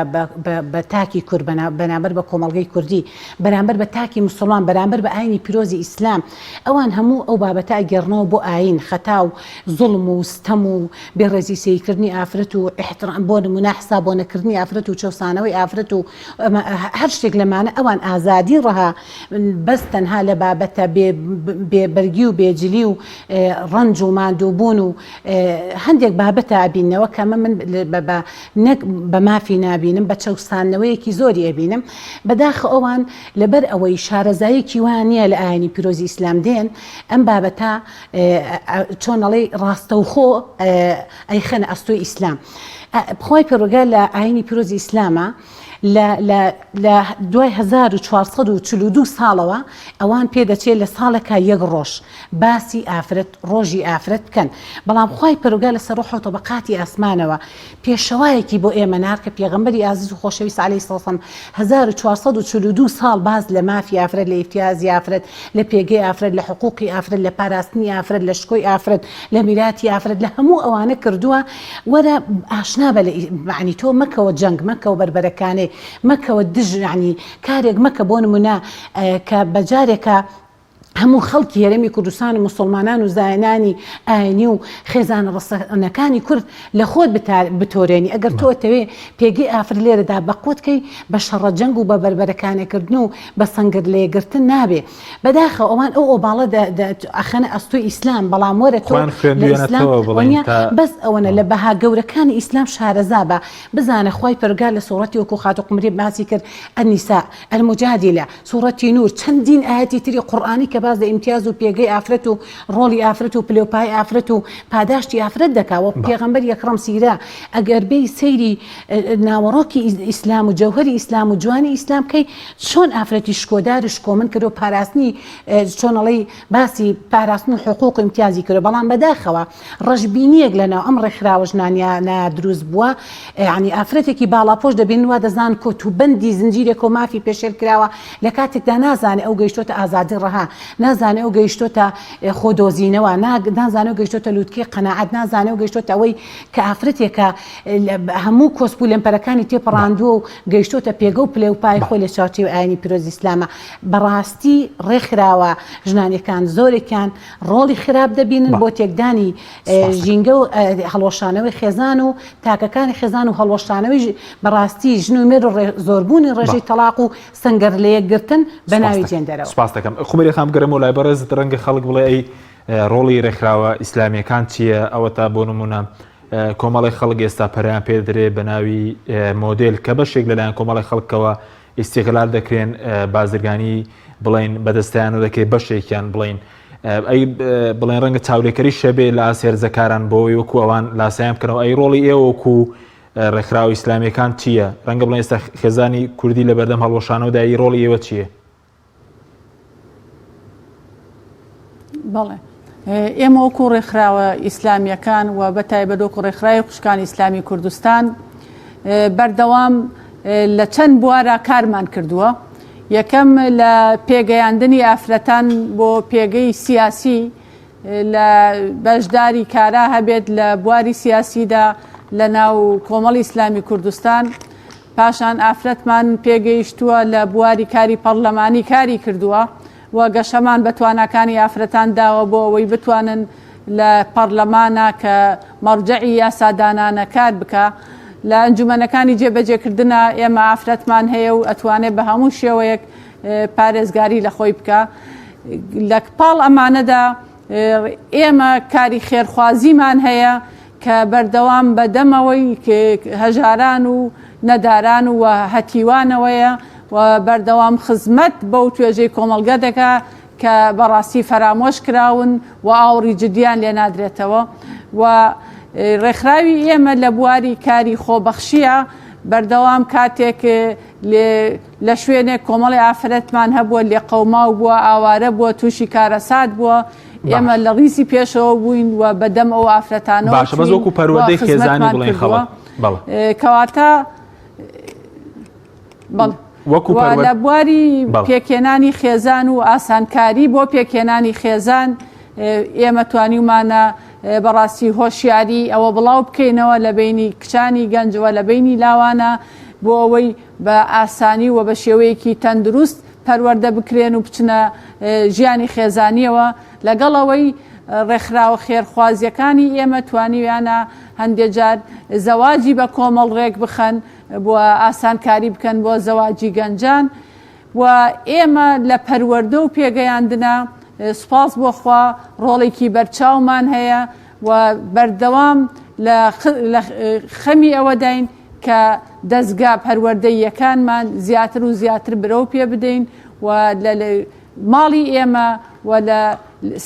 بە تاکی کورد بەرامبەر بە کۆمەڵگەی کوردی بەرامبەر بە تاکی مسوڵمان بەرامبەر بە ئاینی پیرۆزی ئیسلام ئەوان هەموو ئەو بابەتە ئەگێڕنەوە بۆ ئاین خەتا و زوڵم و ستەم و بێڕێزی سەیرکردنی ئافرەت و ئیحترام بۆ نمونە حساب بۆ نەکردنی ئافرەت و چەوسانەوەی ئافرەت و هەر شتێک لەمانە ئەوان ئازادی ڕەها بەس تەنها لە بابەتە بێ بێ بەرگی و بێ جلی و ڕەنج و ماندووبوون و هەندێک بابەتە ئەبینەوە کە ئەمە من بە نەک بە مافی نابینم بە چەوساندنەوەیەکی زۆری ئەبینم بەداخە ئەوان لەبەر ئەوەی شارەزاییەکی وایان نییە لە ئاینی پیرۆزی ئیسلام دێن ئەم بابەتە چۆن ئەڵێی ڕاستەوخۆ ئەیخەنە ئەستۆی ئیسلام خوای پەروەردگار لە ئاینی پیرۆزی ئیسلامە لە لە لە دوای 1442 ساڵەوە ئەوان پێدەچێت لە ساڵێکا یەک ڕۆژ باسی ئافرەت ڕۆژی ئافرەت بکەن بەڵام خوای پەروەردگار لە سەروحەوت تەبەقاتی ئاسمانەوە پێشەوایەکی بۆ ئێمە نارد کە پێغەمبەری ئازیز و خۆشەویست علیە الصلوە والسلام 1442 ساڵ باس لە مافی ئافرەت لە ئیمتیازی ئافرەت لە پێگەی ئافرەت لە حقوقی ئافرەت لە پاراستنی ئافرەت لە شکۆی ئافرەت لە میراتی ئافرەت لە هەموو ئەوانە کردووە وەرە ئاشنا بە لە یەعنی تۆ مەکەوە جەنگ مەکەوە بەربەرەکانێ مەکەوە دژ یەعنی کارێک مەکە بۆ نمونە کە بە جارێکە هەموو خەڵکی هەرێمی کوردستان و موسڵمانان و زانایانی ئاینی و خێزانە ڕەسەنەکانی کورد لە خۆت بتۆرێنی ئەگەر تۆ ئەتەوێ پێگەی ئافرەت لێرەدا بەقوت کەی بە شەڕە جەنگ و بە بەربەرەکانێکردن و بە سەنگەر لێگرتن نابێ بەداخەوە ئەوان ئەو ئۆباڵە ئەخەنە ئەستۆی ئیسلام بەڵام وەرە تۆ لە ئیسلام وەنیە بەس ئەوەنە لە بەها گەورەکانی ئیسلام شارەزا بە بزانە خوای پەروەردگار لە سوڕەتی وەکو خاتوو قمری باسی کرد النساء المجادلە سوڕەتی نور، چەندین ئایەتی تری قوڕئانی کە باس لە ئیمتیاز و پێگەی ئافرەت و ڕۆڵی ئافرەت و پلەوپایەی ئافرەت و پاداشتی ئافرەت دەکا وە پێغەمبەری ئەکڕەم سیرە ئەگەر بێی سەیری ناوەڕۆکی ئیسلام و جەوهەری ئیسلام و جوانی ئیسلام بکەی چۆن ئافرەتی شکۆدار و شکۆمەند کردوە پاراستنی چۆن ئەڵێی باسی پاراستن و حقوق و ئیمتیازی کردوە بەڵام بەداخەوە ڕەشبینیەک لەناو ئەم ڕێکخراوە ژنانیانە دروست بووە، یانی ئافرەتێکی باڵاپۆش دەبینن وا دەزانن کۆت و بەندی زنجیرێکە و مافی پێشێل کراوە، لە کاتێکدا نازانێ ئەو گەیشتۆتە ئازادی ڕەها. نازانێ ئەو گەیشتۆتە خۆدۆزینەوە، نازانێ ئەو گەیشتۆتە لوتکەی قەناعەت، نازانێ ئەو گەیشتۆتە ئەوەی کە ئافرەتێکە هەموو کۆسپ و لەمپەرەکانی تێپەڕاندووە و گەیشتۆتە پێگە و پلە و پای خۆی لە چوارچێوەی ئایینی پیرۆزی ئیسلامە. بەڕاستی ڕێکخراوە ژنانیەکان زۆرێکیان ڕۆڵی خراپ دەبینن بۆ تێکدانی ژینگە و هەڵوەشانەوەی خێزان و تاکەکانی خێزان و هەڵوەشانەوەی بەڕاستی ژن و مێرد و زۆربوونی ڕێژەی تەڵاق و سەنگەر لەیەکگرتن بە ناوی جێندەرەوە. سپاست دەکەم خومەری خان بگەرێمەوە لای بەڕێزت ڕەنگە خەڵک بڵێ ئەی ڕۆڵی ڕێکخراوە ئیسلامیەکان چییە ئەوەتا بۆ نمونە کۆمەڵی خەڵک ئێستا پەرەیان پێ درێ بە ناوی مۆدێل کە بەشێک لەلایەن کۆمەڵی خەڵکەوە ئیستیغلال دەکرێن بازرگانی بڵین بەدەستیانەوە دەکرێت بەشێکیان بڵین ئەی بڵێن ڕەنگە چاولێکەری شەبێ لە ئاسێرزەکاران بۆی وەکو ئەوان لاسایان بکەنەوە ئەی ڕۆڵی ئێوە وەکو ڕێکخراوە ئیسلامیەکان چییە؟ ڕەنگە بڵێن ئێستا خێزانی کوردی لە بەردەم هەڵوەشانەوەدا ی ڕۆڵی ئێوە چییە؟ بەڵێ ئێمە وەکو ڕێکخراوە ئیسلامیەکان و بە تایبەت وەکو ڕێکخراوی خوشکانی ئیسلامی کوردستان بەردەوام لە چەند بوارە کارمان کردووە یەکەم لە پێگەیاندنی ئافرەتان بۆ پێگەی سیاسی لە بەشداری کارا هەبێت لە بواری سیاسیدا لە ناو کۆمەڵی ئیسلامی کوردستان، پاشان ئافرەتمان پێگەیشتووە لە بواری کاری پەڕلەمانی کاری کردووە و گەشەمان بە تواناکانی ئافرەتان داوە بۆ ئەوەی بتوانن لە پەڕلەمانا کە مەڕجەعی یاسادانانە کار بکا لە ئەنجومەنەکانی جێبەجێکردنا ئێمە ئافرەتمان هەیە و ئەتوانێت بە هەموو شێوەیەک پارێزگاری لە خۆی بکا. لە پاڵ ئەمانەدا ئێمە کاری خێرخوازیمان هەیە کە بەردەوام بە دەمەوەی هەژاران و نەداران و هەتیوانەوەیە و بەردەوام خزمەت بەو توێژەی کۆمەڵگە دەکا کە بەڕاستی فەرامۆش کراون و ئاوڕی جدیان لێ نادرێتەوە و ڕێکخراوی ئێمە لە بواری کاری خۆبەخشیە بەردەوام کاتێک لە شوێنێک کۆمەڵی ئافرەتمان هەبووە لێقەوماو بووە، ئاوارە بووە، تووشی کارەسات بووە، ئێمە باش. لە ڕیزی پێشەوە بووین و بە دەم ئەو ئافرەتانەوە باشە بەس چووین وەکو و پەروەردەی خێزانی خزمەتمان بڵێن کردووە. خەڵک بەڵێ. کەواتە بەڵێ. وەکو و پەروەر لە بواری بەڵێ. پێکهێنانی خێزان و ئاسانکاری بۆ پێکهێنانی خێزان ئێمە توانیومانە بەڕاستی هۆشیاری ئەوە بڵاو بکەینەوە لە بەینی کچانی گەنج و لە بەینی لاوانە بۆ ئەوەی بە ئاسانی و بە شێوەیەکی تەندروست پەروەردە بکرێن و بچنە ژیانی خێزانییەوە، لەگەڵ ئەوەی ڕێکخراوە خێرخوازییەکانی ئێمە توانیویانە هەندێ جار زەواجی بە کۆمەڵ ڕێک بخەن و ئاسانکاری بکەن بۆ زەواجی گەنجان و ئێمە لە پەروەردە و پێگەیاندنا سوپاس بۆ خوا ڕۆڵێکی بەرچاومان هەیە و بەردەوام لە خەمی ئەوەداین کە دەزگا پەروەردەییەکانمان زیاتر و زیاتر برەو پێ بدەین و لە ماڵی ئێمە و لە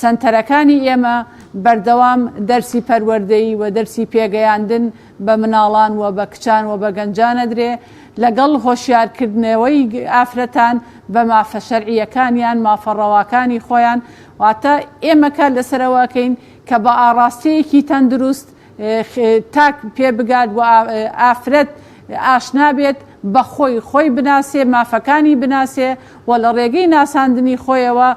سەنتەرەکانی ئێمە بەردەوام دەرسی پەروەردەیی و دەرسی پێگەیاندن بە مناڵان و بە کچان و بە گەنجان ئەدرێ لەگەڵ هۆشیارکردنەوەی ئافرەتان بە مافە شەرعییەکانیان، مافە ڕەواکانی خۆیان، واتە ئێمە کار لەسەر ئەوە ئەکەین کە بە ئاڕاستەیەکی تەندروست تاک پێ بگات و ئافرەت ئاشنا بێت بە خۆی، خۆی بناسێ، مافەکانی بناسێ و لە ڕێگەی ناساندنی خۆیەوە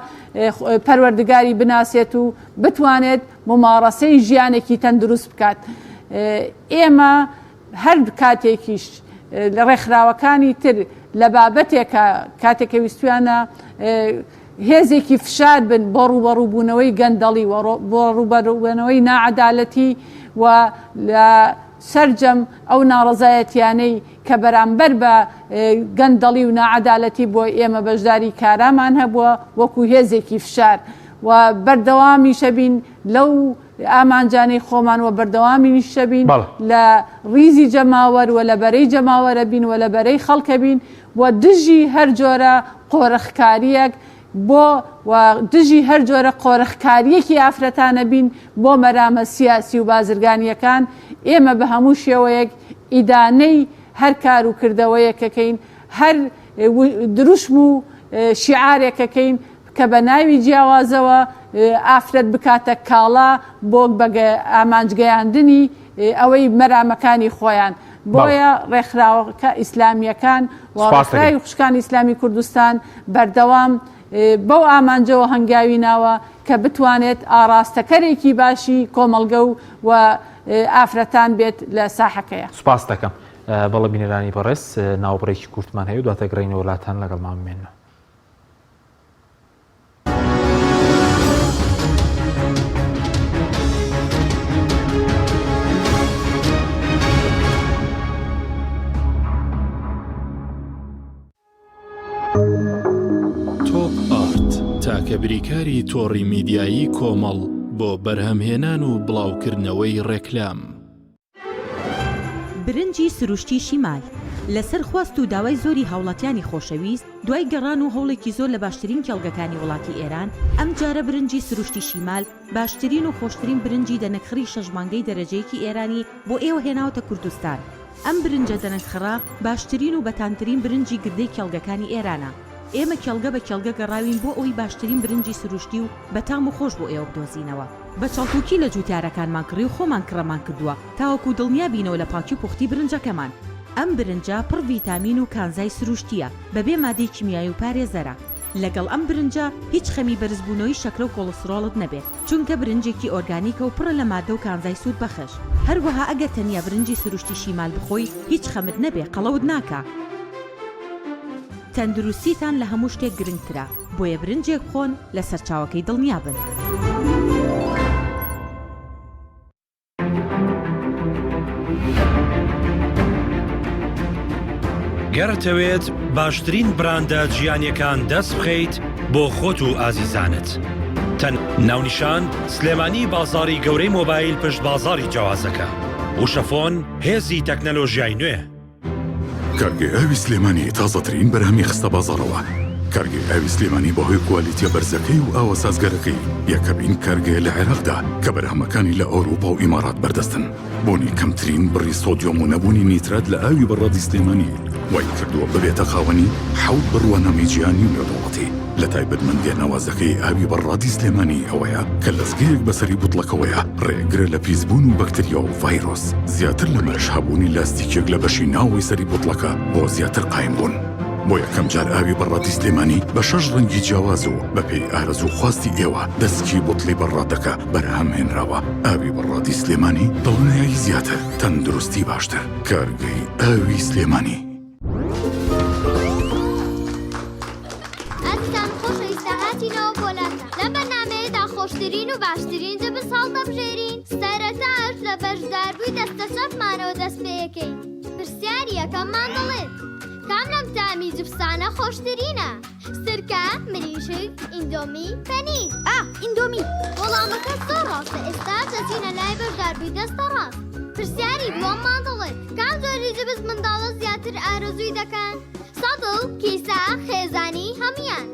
پەروەردگاری بناسێت و بتوانێت موماڕەسەی ژیانێکی تەندروست بکات. ئێمە هەر کاتێکیش لە ڕێکخراوەکانی تر لە بابەتێکە کاتێک کە ویستویانە هێزێکی فشار بن بۆ ڕووبەڕووبوونەوەی گەندەڵی و بۆ ڕووبەڕووبوونەوەی ناعەدالەتی و لە سەرجەم ئەو ناڕەزایەتیانەی کە بەرامبەر بە گەندەڵی و ناعەدالەتی بووە ئێمە بەشداری کارامان هەبووە وەکو هێزێکی فشار و بەردەوامیشە بین لەو ئامانجانەی خۆمان و بەردەوامیشە بین لە ڕیزی جەماوەر و لە بەرەی جەماوەرە بین و لە بەرەی خەڵکە بین و دژی هەر جۆرە قۆرخکارییەک بۆ و دژی هەر جۆرە قۆرخکارییەکی ئافرەتانە بین بۆ مەرامە سیاسی و بازرگانییەکان، ئێمە بە هەموو شێوەیەک ئیدانەی هەر کار و کردەوەیەک ئەکەین، هەر دروشم و شیعارێک ئەکەین کە بە ناوی جیاوازەوە ئافرەت بکاتە کاڵا بۆ بە ئامانجگەیاندنی ئەوەی مەرامەکانی خۆیان. بۆیە ڕێکخراوەکە ئیسلامییەکان و ڕێکخراوی خوشکانی ئیسلامی کوردستان بەردەوام. بەو ئامانجەوە هەنگاوی ناوە کە بتوانێت ئاڕاستەکەرێکی باشی کۆمەڵگە و و ئافرەتان بێت لە ساحەکەیا. سوپاست دەکەم. بەڵێ بینەرانی بەڕێز ناوبڕێکی کورتمان هەیە و دواتر گەڕێینەوە لاتان لەگەڵمان بمێننەوە. تۆپ ئارت تاکە بریکاری تۆڕی میدیایی کۆمەڵ بۆ بەرهەمهێنان و بڵاوکردنەوەی ڕێکلام. برنجی سروشتی شیمال، لەسەر خواست و داوای زۆری هاوڵاتیانی خۆشەویست، دوای گەڕان و هەوڵێکی زۆر لە باشترین کێڵگەکانی وڵاتی ئێران، ئەمجارە برنجی سروشتی شیمال باشترین و خۆشترین برنجی دەنەکخڕی شەش مانگەی دەرەجەیەکی ئێرانی بۆ ئێوە هێناوەتە کوردستان. ئەم برنجە دەنەکخڕە باشترین و بەتامترین برنجی گردەی کێڵگەکانی ئێرانە. ئێمە کێڵگە بە کێڵگە گەڕاوین بۆ ئەوەی باشترین برنجی سروشتی و بەتام و خۆش بۆ ئێوە بدۆزینەوە. بە چەڵتوکی لە جوتیارەکانمان کڕی و خۆمان کڕەمان کردووە تاوەکو دڵنیا بینەوە لە پاکی و پوختی برنجەکەمان. ئەم برنجە پڕ ڤیتامین و کانزای سروشتییە، بەبێ مادەی کیمیایی و پارێزەرە. لەگەڵ ئەم برنجە هیچ خەمی بەرزبوونەوەی شەکرە و کۆڵسترۆڵت نەبێت، چونکە برنجێکی ئۆرگانیکە و پڕە لە مادە و کانزای سوودبەخش. هەروەها ئەگەر تەنیا برنجی سروشتی شیمال بخۆی هیچ خەمت نەبێ قەڵەوت ناکا. تەندروستیتان لە هەموو شتێک گرنگترە، بۆیە برنجێک بخۆن لە سەرچاوەکەی دڵنیابن. گەر ئەتەوێت باشترین براندە جیهانیەکان دەست بخەیت بۆ خۆت و ئازیزانت تەن ناونیشان سلێمانی بازاری گەورەی مۆبایل پشت بازاری جیاوازەکە وشەفۆن هێزی تەکنەلۆژیای نوێ. کارگەی ئاوی سلێمانی تازەترین بەرهەمی خستە بازاڕەوە. کارگەی ئاوی سلێمانی بەهۆی کوالیتیە بەرزەکەی و ئاوە سازگارەکەی یەکەمین کارگەیە لە عێراقدا کە بەرهەمەکانی لە ئەوروپا و ئیمارات بەردەستن. بوونی کەمترین بڕی سۆدیۆم و نەبوونی نیترات لە ئاوی بەڕادی سلێمانی وای کردووە ببێتە خاوەنی حەوت بڕوانامەی جیهانی و نێودەوڵەتی. لە تایبەتمەندیە ناوازەکەی ئاوی بەڕادی سلێمانی ئەوەیە کە لەزگەیەک بەسەری بوتڵەکەوەیە ڕێگرە لە پیسبوون و بەکتریا و ڤایرۆس. زیاتر لەمەش هەبوونی لاستیکێک لە بەشی ناوەوەی سەری بوتڵەکە بۆ زیاتر قایم بوون. بۆ یەکەم جار ئاوی بەڕادی سلێمانی بە شەش ڕەنگی جیاواز و بەپێی ئارەزوو خواستی ئێوە دەسکی بوتڵی بەڕادەکە بەرهەم هێنراوە. ئاوی بەڕادی سلێمانی دڵنیایی زیاتر، تەندروستی باشتر. کارگەی ئاوی سلێمانی. ئازیزان خۆشەویستە هاتینەوە بۆ لاتان لەم بەرنامەیەدا خۆشترین و باشترین جبس هەڵدەبژێرین سەرەتاش لە بەشداربووی دەستە چەپمانەوە دەست پێیەکەین پرسیاری یەکەممان دەڵێت کام لەم تامی جبسانە خۆشترینە سرکە مریشک ئیندۆمی پەنیر ئا ئیندۆمی وەڵامەکە زۆر ڕاستە ئێستا دەچینە لای بەشداربووی دەستە ڕاست پرسیاری دووەممان دەڵێت کام جۆری جبس منداڵە زیاتر ئارەزووی دەکەن؟ سەتڵ، کیسە، خێزانی، هەموویان.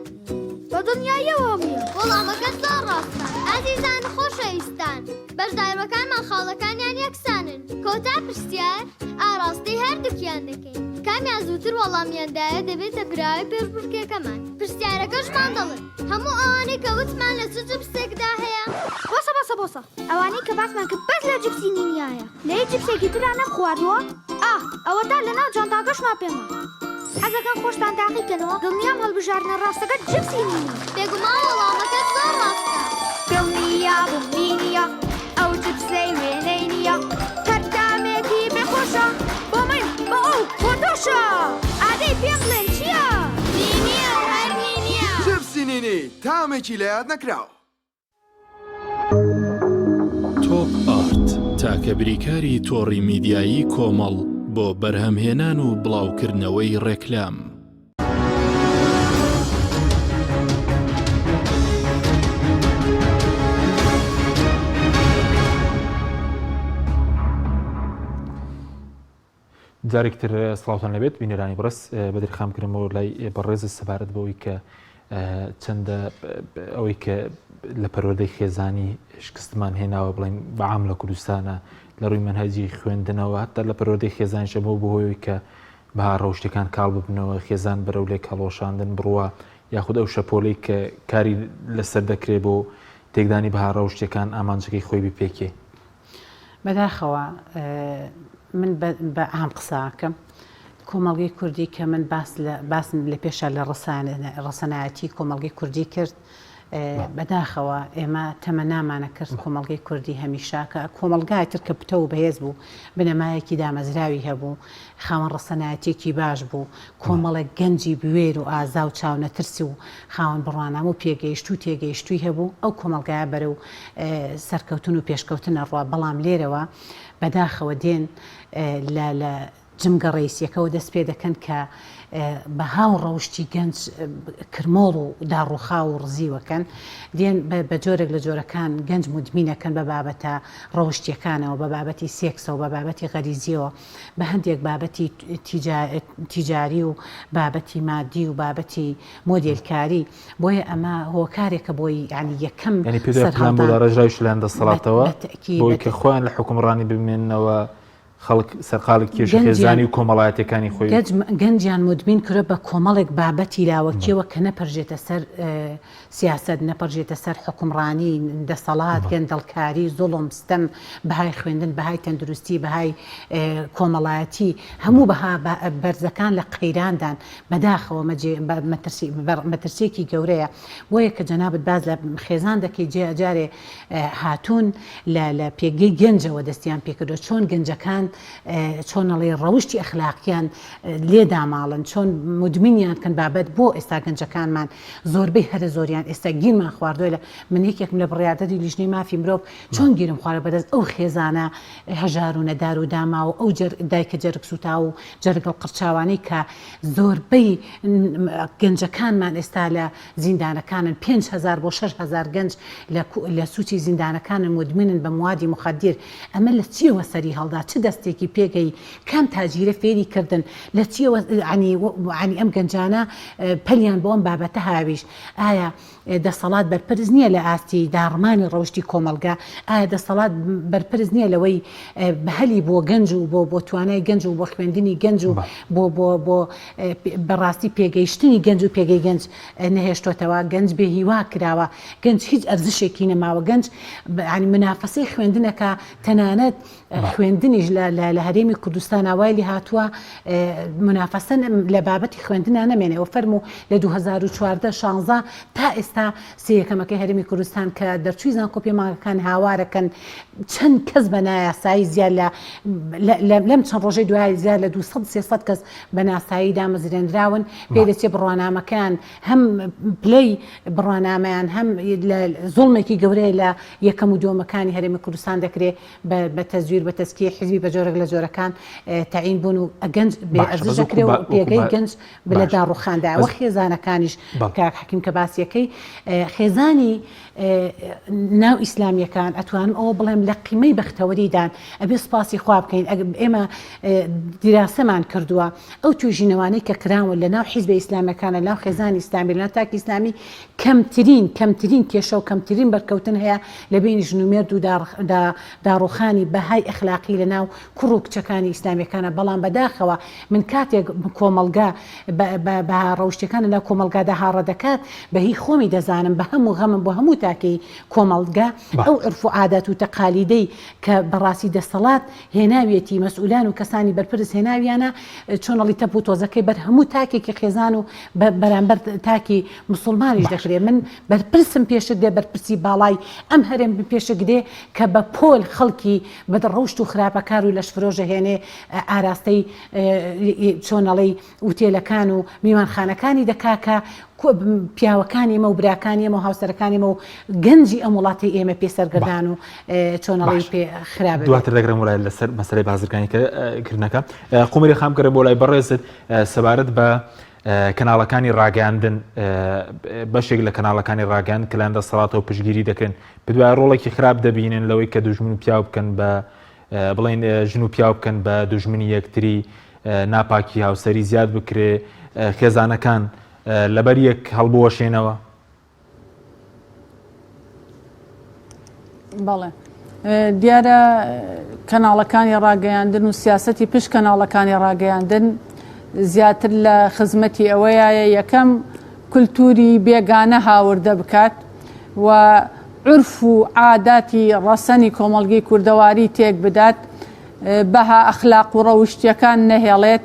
بە دڵنیاییەوە هەموویان. وەڵامەکە زۆر ڕاستە. ئازیزان خۆشەویستان، بەشداربەکانمان خاڵەکانیان یەکسانن. کۆتا پرسیار ئاڕاستەی هەردووکیان دەکەین. کامیان زووتر وەڵامیان دایە دەبێتە براوەی پێشبڕکێکەمان. پرسیارەکەشمان دەڵێت، هەموو ئەوانەی کە وتمان لە چ جبسێکدا هەیە؟ بۆسە بۆسە بۆسە ئەوانەی کە باسمان کرد بەس لە جپسی نینیایە. لە هیچ جپسێکی ترا نەمخواردووە؟ ئاخ ئەوەتا لەناو جانتاکەشما پێمە. حەزەکەن خۆشتان تاقی کەنەوە دڵنیام هەڵبژاردنە ڕاستەکە جپسی نینی. بێگومان وەڵامەکەت زۆر ڕاستە. دڵنیابم نینیە ئەو جپسەی وێنەی نییە هەر تامێکی بێ خۆشە بۆ من بۆ ئەو بۆ تۆشە ئادەی پێم بڵێن چییە؟ نینیە و هەر نینیە. جپسی نینی تامێکی لەیاد نەکراو. تۆپ ئارت تاکە بریکاری تۆڕی میدیایی کۆمەڵ بۆ بەرهەمهێنان و بڵاوکردنەوەی ڕێکلام. جارێکی تر سڵاوتان لەبێت بینەرانی بەڕێز بەدرخان بکرمەوە لای بەڕێز سەبارەت بەوەی کە چەندە ئەوەی کە لە پەروەردەی خێزانی شکستمان هێناوە بڵێن بەعام لە کوردستانە لە ڕووی مەنهەجی خوێندنەوە هەتا لە پەروەردەی خێزانیشە بۆ بەهۆی کە بەها ڕەوشتەکان کاڵ ببنەوە خێزان بەرەو لێک هەڵۆشاندن بڕوا یاخود ئەو شەپۆلەی کە کاری لەسەر دەکرێت بۆ تێکدانی بەها ڕەوشتەکان ئامانجەکەی خۆی بپێکێ. بەداخەوە من بە عام قسە ئەکەم. کۆمەڵگەی کوردی کە من باس لە باسم لە پێشا لە ڕەسەنایەتی کۆمەڵگەی کوردی کرد بەداخەوە ئێمە تەمەنامانە کرد کۆمەڵگەی کوردی هەمیشە کە کۆمەڵگای تر کە پتەو و بەهێز بوو بنەمایەکی دامەزراوی هەبوو خاوەن ڕەسەنایەتیەکی باش بوو کۆمەڵێک گەنجی بوێر و ئازا و چاونەترس و خاوەن بڕوانامە و پێگەیشتوو و تێگەیشتووی هەبوو ئەو کۆمەڵگایە بەرەو سەرکەوتن و پێشکەوتن ئەڕوا بەڵام لێرەوە بەداخەوە دێن لە لە جمگە ڕەیسیەکەوە دەست پێ دەکەن کە بەها و ڕەوشتی گەنج کرمۆڵ و داڕوخاو و ڕزیوەکەن دێن بە جۆرێک لە جۆرەکان گەنج مودمینەکەن بە بابەتە ڕەوشتیەکانەوە بە بابەتی سێکسەوە بە بابەتی غەریزیەوە بە هەندێک بابەتی تیجاری و بابەتی مادی و بابەتی مۆدێلکاری بۆیە ئەمە هۆکارێکە بۆی یانی یەکەم یانی پێت وایە پلان بۆ سەرهەڵدان داڕێژراویش لەلایەن دەسەڵاتەوە بە تەئکید بۆی بە کە خۆیان لە حوکمڕانی بمێننەوە خەڵک سەرقاڵی کێشە گەنجیان خێزانی و کۆمەڵایەتیەکانی خۆی گەج گەنجیان مودمین کردوە بە کۆمەڵێک بابەتی لاوەکیەوە کە نەپەرژێتە سەر سیاسەت نەپەرژێتە سەر حوکمڕانی دەسەڵات گەندەڵکاری زوڵم ستەم بەهای خوێندن بەهای تەندروستی بەهای کۆمەڵایەتی هەموو بەها بەرزەکان لە قەیراندان بەداخەوە مەترسی مەترسیەکی گەورەیە بۆیە کە جەنابت باس لە خێزان دەکەی جێ جارێ هاتوون لە لە پێگەی گەنجەوە دەستیان پێکردوە چۆن گەنجەکان چۆن ئەڵێ ڕەوشتی ئەخلاقیان لێ داماڵن چۆن مدمنیان کەن بابەت بۆ ئێستا گەنجەکانمان زۆربەی هەرە زۆریان ئێستا گیرمان خواردووە لە من یەکێکم لە بڕیاردەری لیژنەی مافی مرۆڤ چۆن گیرم خواردوە بەدەست ئەو خێزانە هەژار و نەدار و داماو ئەو دایکە جەرگ سوتاو و جەرگ هەڵقرچاوانەی کە زۆربەی گەنجەکانمان ئێستا لە زیندانەکانن 5000 بۆ 6000 گەنج لە سوچی زیندانەکانن مدمنن بە موادی مخدر ئەمە لە چیەوە سەری هەڵدا چ دەستێکی پێگەی کام تاجیرە فێری کردن لە چیەوە عنی ئەم گەنجانە پەلیان بۆ ئەم بابەتە هاویشت ئایا دەسەڵات بەرپرس نییە لە ئاستی داڕمانی ڕەوشتی کۆمەڵگە؟ ئایا دەسەڵات بەرپرس نییە لەوەی هەلی بۆ گەنج و بۆ بۆ توانای گەنج و بۆ خوێندنی گەنج و بۆ بۆ بۆ بەڕاستی پێگەیشتنی گەنج و پێگەی گەنج نەهێشتۆتەوە؟ گەنج بێ هیوا کراوە، گەنج هیچ ئەرزشێکی نەماوە، گەنج یانی مونافەسەی خوێندنەکە تەنانەت خوێندنیش لە لە هەرێمی کوردستانا وای لێ هاتووە مونافەسە لە بابەتی خوێندنا نەمێنێ و فەرموو لە 2014 16 تا ئێستا سێ یەکەمەکەی هەرێمی کوردستان کە دەرچووی زانکۆ پێمانگەکان هاوارەکەن چەند کەس بە نایاسایی زیاد لە لەم چەند ڕۆژەی دوای زیاد لە 200 300 کەس بە ناسایی دامەزرێنراون پێ دەچێ بڕوانامەکان هەم پلەی بڕوانامەیان هەم لە زوڵمێکی گەورەیە لە یەکەم و دووەمەکانی هەرێمی کوردستان دەکرێ بە تەزویر بە تەزکیەی حیزبی بە جۆرێک لە جۆرەکان تەعین بوون و گەنج بێ باشە ئەرزش بەس وەکو دەکرێ و با وەکو پێگەی با گەنج لە باشە داڕوخاندایە بەس وە خێزانەکانیش بەڵێ. کاک حەکیم کە باسیەکەی خێزانی ناو ئیسلامیەکان ئەتوانم ئەوە بڵێم لە قیمەی بەختەوەریدان ئەبێ سوپاسی خوا بکەین ئێمە دیراسەمان کردووە ئەو توێژینەوانەی کە کراون لە ناو حیزبە ئیسلامیەکان لە ناو خێزانی ئیسلامی لە ناو تاکی ئیسلامی کەمترین کەمترین کێشە و کەمترین بەرکەوتن هەیە لە بەینی ژن و مێرد و داڕوخانی بەهای ئەخلاقی لە ناو کوڕ و کچەکانی ئیسلامیەکانە بەڵام بەداخەوە من کاتێک کۆمەڵگا بەها ڕەوشتیەکان لە ناو کۆمەڵگادا هاڕە دەکات بە هی خۆمی دەزانم بە هەموو غەمم بۆ هەموو تاکی کۆمەڵگا ئەو عورف و عادات و تەقالیدەی کە بەڕاستی دەسەڵات هێناویەتی مەسئولان و کەسانی بەرپرس هێناویانە چۆنەڵی تەپ و تۆزەکەی بەر هەموو تاکێکی خێزان و بەرامبەر تاکی مسوڵمانیش دەکرێ من بەرپرسم پێشک دێ بەرپرسی باڵای ئەم هەرێم پێشک دێ کە بە پۆل خەڵکی بەد ڕەوشت و خراپەکار و لەشفرۆش ئەهێنێ ئاراستەی چۆنەڵی ئوتێلەکان و میوانخانەکانی دەکا کە پیاوەکانی ئێمە و براکانی ئێمە و هاوسەرەکانی ئێمە و گەنجی ئەم وڵاتەی ئێمە پێ سەرگەردان و چۆنەڵی پێ خراپ دواتر دەگرم وڵای لەسەر مەسەلەی بازرگانی کردنەکە قومری خام گەرم بۆ لای بەڕێزت سەبارەت بە کەناڵەکانی ڕاگەاندن بەشێک لە کەناڵەکانی ڕاگەاند کە لایەن دەسەڵاتەوە پشگیری دەکرێن بدوای ڕۆڵێکی خراپ دەبینن لەوەی کە دوژمن و پیاو بکەن بە بڵێن ژن و پیاو بکەن بە دوژمنی یەکتری ناپاکی هاوسەری زیاد بکرێ خێزانەکان لەبەر یەک هەڵبوەشێنەوە؟ بەڵێ دیارە کەناڵەکانی ڕاگەیاندن و سیاسەتی پشت کەناڵەکانی ڕاگەیاندن زیاتر لە خزمەتی ئەوەیە یەکەم کولتوری بێگانە هاوردە بکات و عورف و عاداتی ڕەسەنی کۆمەڵگەی کوردەواری تێک بدات، بەها ئەخلاق و ڕەوشتیەکان نەهێڵێت.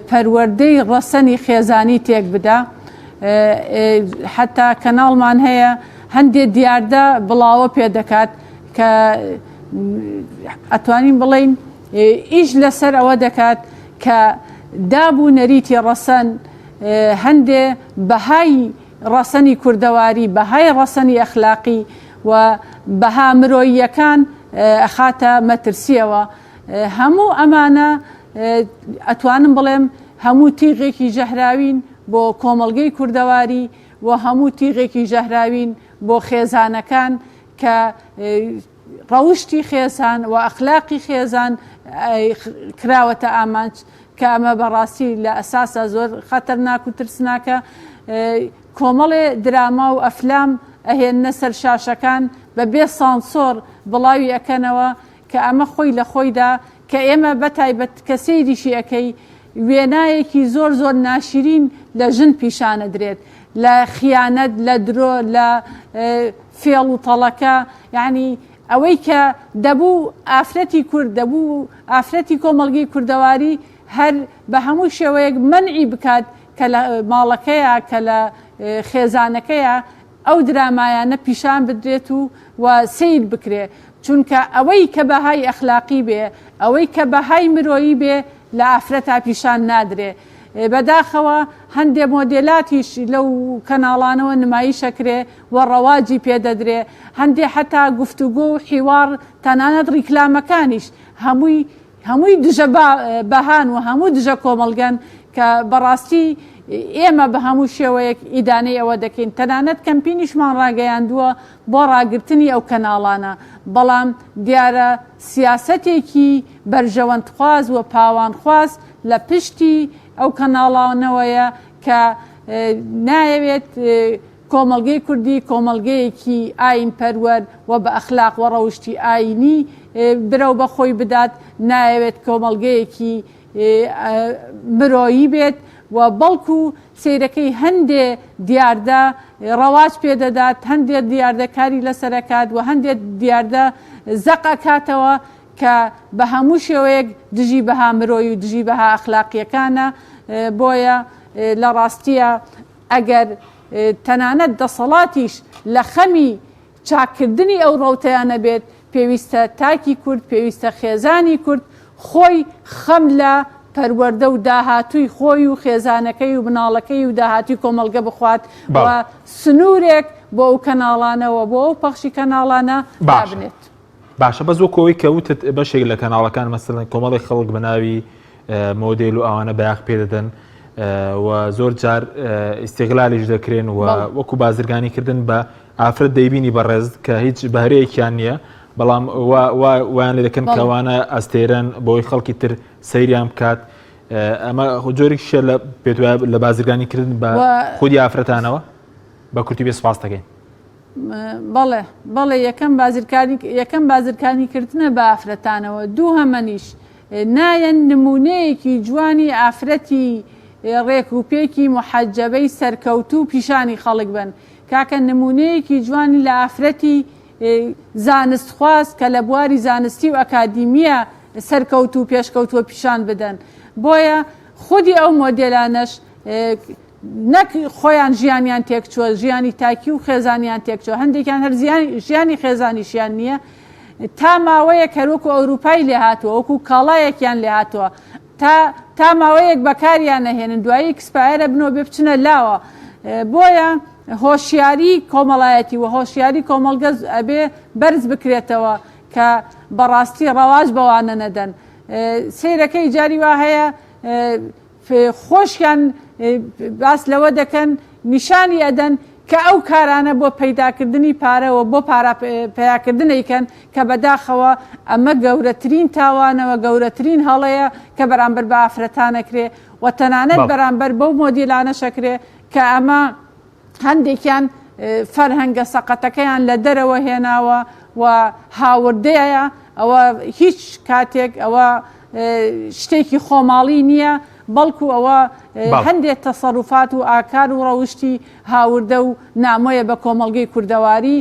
پەروەردەی ڕەسەنی خێزانی تێک بدا. حەتا کەناڵمان هەیە هەندێ دیاردە بڵاوە پێ دەکات کە ئەتوانین بڵێین ئیش لەسەر ئەوە دەکات کە داب و نەریتی ڕەسەن هەندێ بەهای ڕەسەنی کوردەواری، بەهای ڕەسەنی ئەخلاقی و بەها مرۆییەکان ئەخاتە مەترسییەوە. هەموو ئەمانە ئەتوانم بڵێم هەموو تیغێکی ژەهراوین بۆ کۆمەڵگەی کوردەواری و هەموو تیغێکی ژەهراوین بۆ خێزانەکان کە ڕەوشتی خێزان و ئەخلاقی خێزان کراوەتە ئامانج کە ئەمە بەڕاستی لە ئەساسا زۆر خەتەرناک و ترسناکە. کۆمەڵێ دراما و ئەفلام ئەهێننە سەر شاشەکان بە بێ سانسۆر بڵاوی ئەکەنەوە کە ئەمە خۆی لە خۆیدا کە ئێمە بە تایبەت کە سەیریشی ئەکەی وێنایەکی زۆر زۆر ناشرین لە ژن پیشانەدرێت لە خیانەت لە درۆ لە فێڵ و تەڵەکە یعنی ئەوەی کە دەبوو ئافرەتی کورد دەبوو ئافرەتی کۆمەڵگەی کوردەواری هەر بە هەموو شێوەیەک مەنعی بکات کە لە ماڵەکەیا کە لە خێزانەکەیا ئەو درامایانە پیشان بدرێت و و سەیر بکرێ چونکە ئەوەی کە بەهای ئەخلاقی بێ ئەوەی کە بەهای مرۆیی بێ لە ئافرەتا پیشان نادرێ بەداخەوە هەندێ مۆدێلاتیش لەو کەناڵانەوە نمایش ئەکرێ و ڕەواجی پێ دەدرێ هەندێ حەتا گفتوگۆ و حیواڕ تەنانەت ڕیکلامەکانیش هەمووی هەمووی دژە بەهان و هەموو دژە کۆمەڵگەن کە بەڕاستی ئێمە بە هەموو شێوەیەک ئیدانەی ئەوە دەکەین تەنانەت کەمپینیشمان ڕاگەیاندووە بۆ ڕاگرتنی ئەو کەناڵانە بەڵام دیارە سیاسەتێکی بەرژەوەندخواز و پاوانخواز لە پشتی ئەو کەناڵانەوەیە کە نایەوێت کۆمەڵگەی کوردی کۆمەڵگەیەکی ئایین پەروەر و بە ئەخلاق و ڕەوشتی ئایینی برەو بە خۆی بدات، نایەوێت کۆمەڵگەیەکی مرۆیی بێت و بەڵکو سەیرەکەی هەندێ دیاردە ڕەواج پێ دەدات، هەندێ دیاردە کاری لەسەر ئەکات و هەندێ دیاردە زەق ئەکاتەوە کە بە هەموو شێوەیەک دژی بەها مرۆیی و دژی بەها ئەخلاقییەکانە، بۆیە لە ڕاستییا ئەگەر تەنانەت دەسەڵاتیش لە خەمی چاککردنی ئەو ڕەوتەیا نەبێت، پێویستە تاکی کورد، پێویستە خێزانی کورد خۆی خەم لە پەروەردە و داهاتووی خۆی و خێزانەکەی و مناڵەکەی و داهاتووی کۆمەڵگە بخوات و سنوورێک بۆ ئەو کەناڵانە و بۆ ئەو پەخشی کەناڵانە دابنێت. باشە بەس وەکو ئەوەی کە وتت بەشێک لە کەناڵەکان مەسەلەن کۆمەڵێک خەڵک بە ناوی مۆدێل و ئەوانە بایەخ پێدەدەن و زۆر جار ئیستیغلالیش دەکرێن و وەکو بازرگانی کردن بە ئافرەت دەیبینی بەڕێز کە هیچ بەهرەیەکیان نییە بەڵام وایان لێ دەکەن کەوانە ئەستێرەن بۆی خەڵکی تر سەیریان بکات ئەمە جۆرێک شێ لە پێت لە بازرگانی کردن بە خودی ئافرەتانەوە بە کورتی بێ سپاس دەکەین. بەڵێ بەڵێ یەکەم بازرکانی یەکەم بازرکانی کردنە بە ئافرەتانەوە دووهەمەنیش نایەن نمونەیەکی جوانی ئافرەتی ڕێک و پێکی موحەجەبەی سەرکەوتوو پیشانی خەڵک بەن کاکە نمونەیەکی جوانی لە ئافرەتی زانستخواز کە لە بواری زانستی و ئەکادیمیە سەرکەوتوو پێشکەوتووە پیشان بدەن بۆیە خودی ئەو مۆدێلانەش نەک خۆیان ژیانیان تێکچووە، ژیانی تاکی و خێزانیان تێکچووە، هەندێکیان هەر ژیانی خێزانیشیان نییە، تا ماوەیەک هەر وەکو ئەوروپای لێهاتووە، وەکو کاڵایەکیان لێهاتووە، تا تا ماوەیەک بەکاریان ئەهێنن، دوایی expire ئەبنەوە بێ بچنە لاوە. بۆیە هۆشیاری کۆمەڵایەتی و هۆشیاری کۆمەڵگە ئەبێ بەرز بکرێتەوە کە بەڕاستی ڕەواج بەوانە نەدەن. سەیرەکەی جاری وا هەیە خۆشیان باس لەوە دەکەن نیشانی ئەدەن کە ئەو کارانە بۆ پەیداکردنی پارە و بۆ پارە پەیاکردن ئەیکەن کە بەداخەوە ئەمە گەورەترین تاوانە و گەورەترین هەڵەیە کە بەرامبەر بە ئافرەتان ئەکرێ و تەنانەت بەرامبەر بەو مۆدیلانەش ئەکرێ کە ئەمە هەندێکیان فەرهەنگە سەقەتەکەیان لە دەرەوە هێناوە و هاوردەیە، ئەوە هیچ کاتێک ئەوە شتێکی خۆماڵی نییە، بەڵکو ئەوە هەندێک تەسەروفات و ئاکار و ڕەوشتی هاوردە و نامۆیە بە کۆمەڵگەی کوردەواری.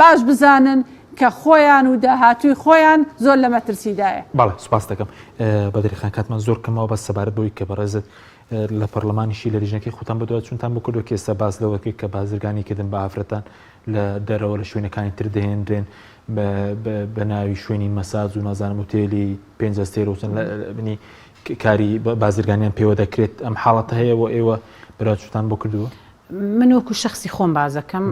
باش بزانن. کە خۆیان و داهاتووی خۆیان زۆر لە مەترسیدایە. بەڵێ سوپاست دەکەم بەدری خان کاتمان زۆر کەمەوە بەس سەبارەت بەوەی کە بەڕێزت لە پەرلەمانیشی لە لیژنەکەی خۆتان بەدواداچوونتان بۆ کردووە کە ئێستا باس لەوە کرد کە بازرگانی کردن بە ئافرەتان لە دەرەوە لە شوێنەکانی تر دەهێنرێن بە ناوی شوێنی مەساج و نازانم وتێلی پێنج ئەستێرە و چەند بنی کاری بازرگانیان پێوە دەکرێت ئەم حاڵەتە هەیە و ئێوە بەدواداچوونتان بۆ کردووە؟ من وەکو شەخسی خۆم بازەکەم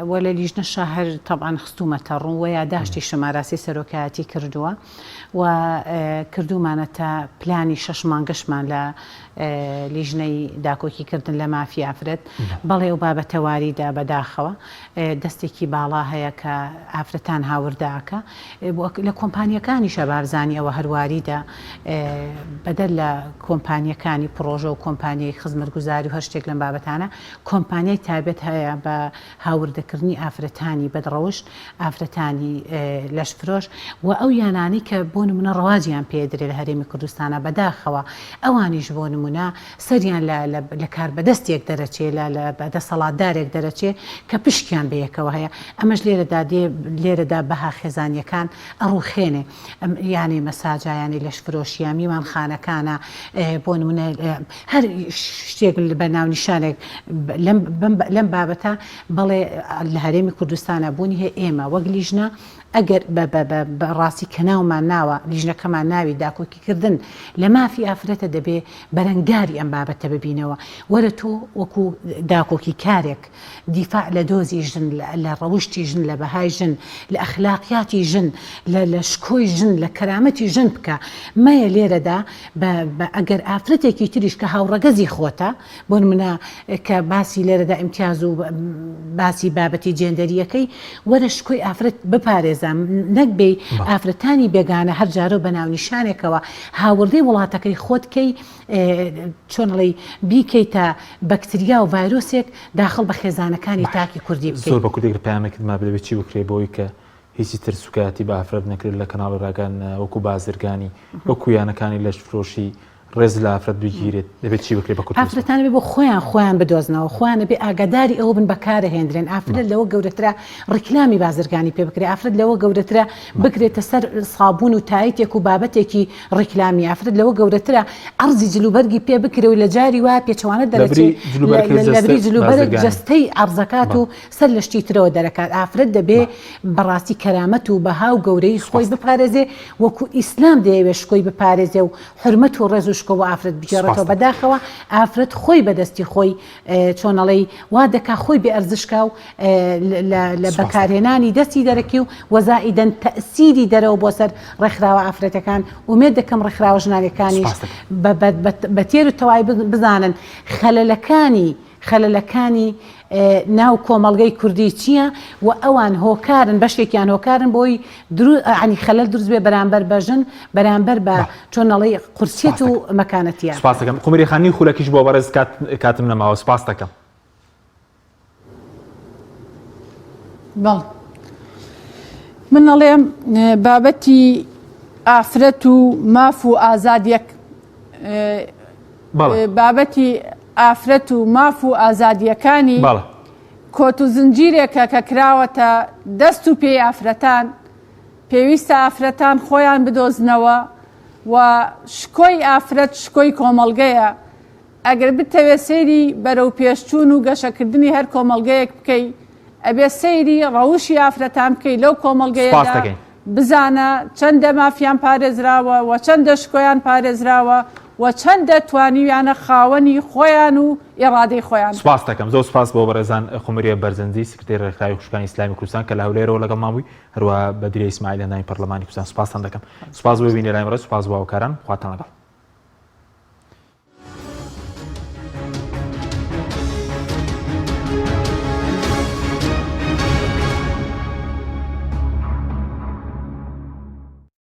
و لە لیژنەشا هەر تەبعەن خستوومەتە ڕوو و یاداشتیشم ئاراستەی سەرۆکایەتی کردووە و کردوومانەتە پلانی شەش مانگەشمان لە لیژنەی داکۆکی کردن لە مافی ئافرەت بەڵێ ئەو بابەتە واریدە بەداخەوە دەستێکی باڵا هەیە کە ئافرەتان هاوردە ئەکا لە کۆمپانیەکانیشە بارزانی ئەوە هەر واریدە بەدەر لە کۆمپانیەکانی پڕۆژە و کۆمپانیای خزمەتگوزاری و هەر شتێک لەم بابەتانە کۆمپانیای تایبەت هەیە بە هاوردەکردنی ئافرەتانی بەدڕەوشت ئافرەتانی لەشفرۆش و ئەو یانانەی کە بۆ نمونە ڕەواجیان پێدرێ لە هەرێمی کوردستانە بەداخەوە ئەوانیش بۆ نمونە سەریان لە لە کاربەدەستێک دەرەچێ لە لە دەسەڵاتدارێک دەرەچێ کە پشکیان بەیەکەوە هەیە ئەمەش لێرەدا دێ لێرەدا بەها خێزانیەکان ئەڕوخێنێ یانەی مەساجە یانەی لەشفرۆشیە میوانخانەکانە بۆ نمونە هەر شتێک بە ناونیشانێک لەم لەم بابەتە بەڵێ لە هەرێمی کوردستانە بوونی هەیە ئێمە وەک لیژنە ئەگەر بە بە بە بە ڕاستی کە ناومان ناوە لیژنەکەمان ناوی داکۆکیکردن لە مافی ئافرەتە دەبێ بەرەنگاری ئەم بابەتە ببینەوە وەرە تۆ وەکو داکۆکیکارێک دیفاع لە دۆزی ژن لە ڕەوشتی ژن لە بەهای ژن لە ئەخلاقیاتی ژن لە لە شکۆی ژن لە کەرامەتی ژن بکە مەیە لێرەدا بە بە ئەگەر ئافرەتێکی تریش کە هاوڕەگەزی خۆتە بۆ نمونە کە باسی لێرەدا ئیمتیاز و باسی بابەتی جێندەرییەکەی وەرە شکۆی ئافرەت بپارێزە نەک بێی ئافرەتانی بێگانە هەر جارەو بە ناونیشانێکەوە هاوردەی وڵاتەکەی خۆت کەی چۆن ئەڵێی بیکەیتە بەکتریا و ڤایرۆسێک داخڵ بە خێزانەکانی تاکی کوردی بکەی. زۆر بە کوردی گەر پەیامێکت مابێ دەبێ چی بکرێ بۆی کە هیچی تر سوکایەتی بە ئافرەت نەکرێت لە کەناڵی ڕاگەیاندن وەکو بازرگانی وەکو یانەکانی لەشفرۆشی ڕێز لە ئافرەت بگیرێت دەبێت چی بکرێت بە کورتی ئافرەتان ئەبێ بۆ خۆیان خۆیان بدۆزنەوە خۆیان ئەبێ ئاگاداری ئەوە بن بەکارەهێندرێن ئافرەت لەوە گەورەترە ڕیکلامی بازرگانی پێ بکرێ ئافرەت لەوە گەورەترە بکرێتە سەر سابوون و تایتێک و بابەتێکی ڕیکلامی ئافرەت لەوە گەورەترە عەرزی جلوبەرگی پێ بکرێ و لە جاری وایە پێچەوانە دەرەچێ لەبری جلوبەرگ جەستەی عەرزەکات و سەر لە شتی ترەوە دەرەکات ئافرەت دەبێ بەڕاستی کەرامەت و بەها و گەورەی خۆی بپارێزێ وەکو ئیسلام دەیەوێ شکۆی بپارێزێ و حورمەت و ڕێز و شکۆ بۆ ئافرەت بگێڕێتەوە بەداخەوە ئافرەت خۆی بەدەستی خۆی چۆن ئەڵێی وا دەکا خۆی بێ ئەرزش کا و لە بەکارهێنانی دەستی دەرەکی و وەزائیدەن تەئسیری دەرەوە بۆ سەر ڕێکخراوە ئافرەتەکان ئومێد دەکەم ڕێکخراوە ژنانەکانیش بە تێر و تەوای بزانن خەلەلەکانی خەلەلەکانی ناو کۆمەڵگەی کوردی چییە و ئەوان هۆکارن بەشێکیان هۆکارن بۆی درو عنی خەلەل دروست بێ بەرامبەر بە ژن بەرامبەر بە چۆن ئەڵێی قورسیەت و مەکانەتیان. سپاست دەکەم قومری خان نیو خولەکیش بۆ بەڕێز کات کاتم نەماوە سپاست دەکەم. بەڵێ من ئەڵێم بابەتی ئافرەت و ماف و ئازادیەک بابەتی ئافرەت و ماف و ئازادیەکانی کۆت و زنجیرێکە کە کراوەتە دەست و پێی ئافرەتان، پێویستە ئافرەتان خۆیان بدۆزنەوە و شکۆی ئافرەت شکۆی کۆمەڵگەیە، ئەگەر بتەوێت سەیری بەرەوپێشچوون و گەشەکردنی هەر کۆمەڵگەیەک بکەی ئەبێ سەیری ڕەوشی ئافرەتان بکەی لەو کۆمەڵگەیەدا بزانە چەندە مافیان پارێزراوە و چەندە شکۆیان پارێزراوە و چەندە توانیویانە خاوەنی خۆیان و ئیڕادەی خۆیان بن. سوپاست دەکەم. زۆر سوپاس بۆ بەڕێزان خومریە بەرزنجی سکرتێری ڕێکخراوی خوشکانی ئیسلامی کوردستان کە لە هەولێرەوە لەگەڵمان بووی، هەروەها بەدریە ئیسماعیل ئەندامی پەڕلەمانی کوردستان سوپاستان دەکەم. سوپاس بۆ بینەرانی بەڕێز، سوپاس بۆ هاوکاران. خواتان لەگەڵ.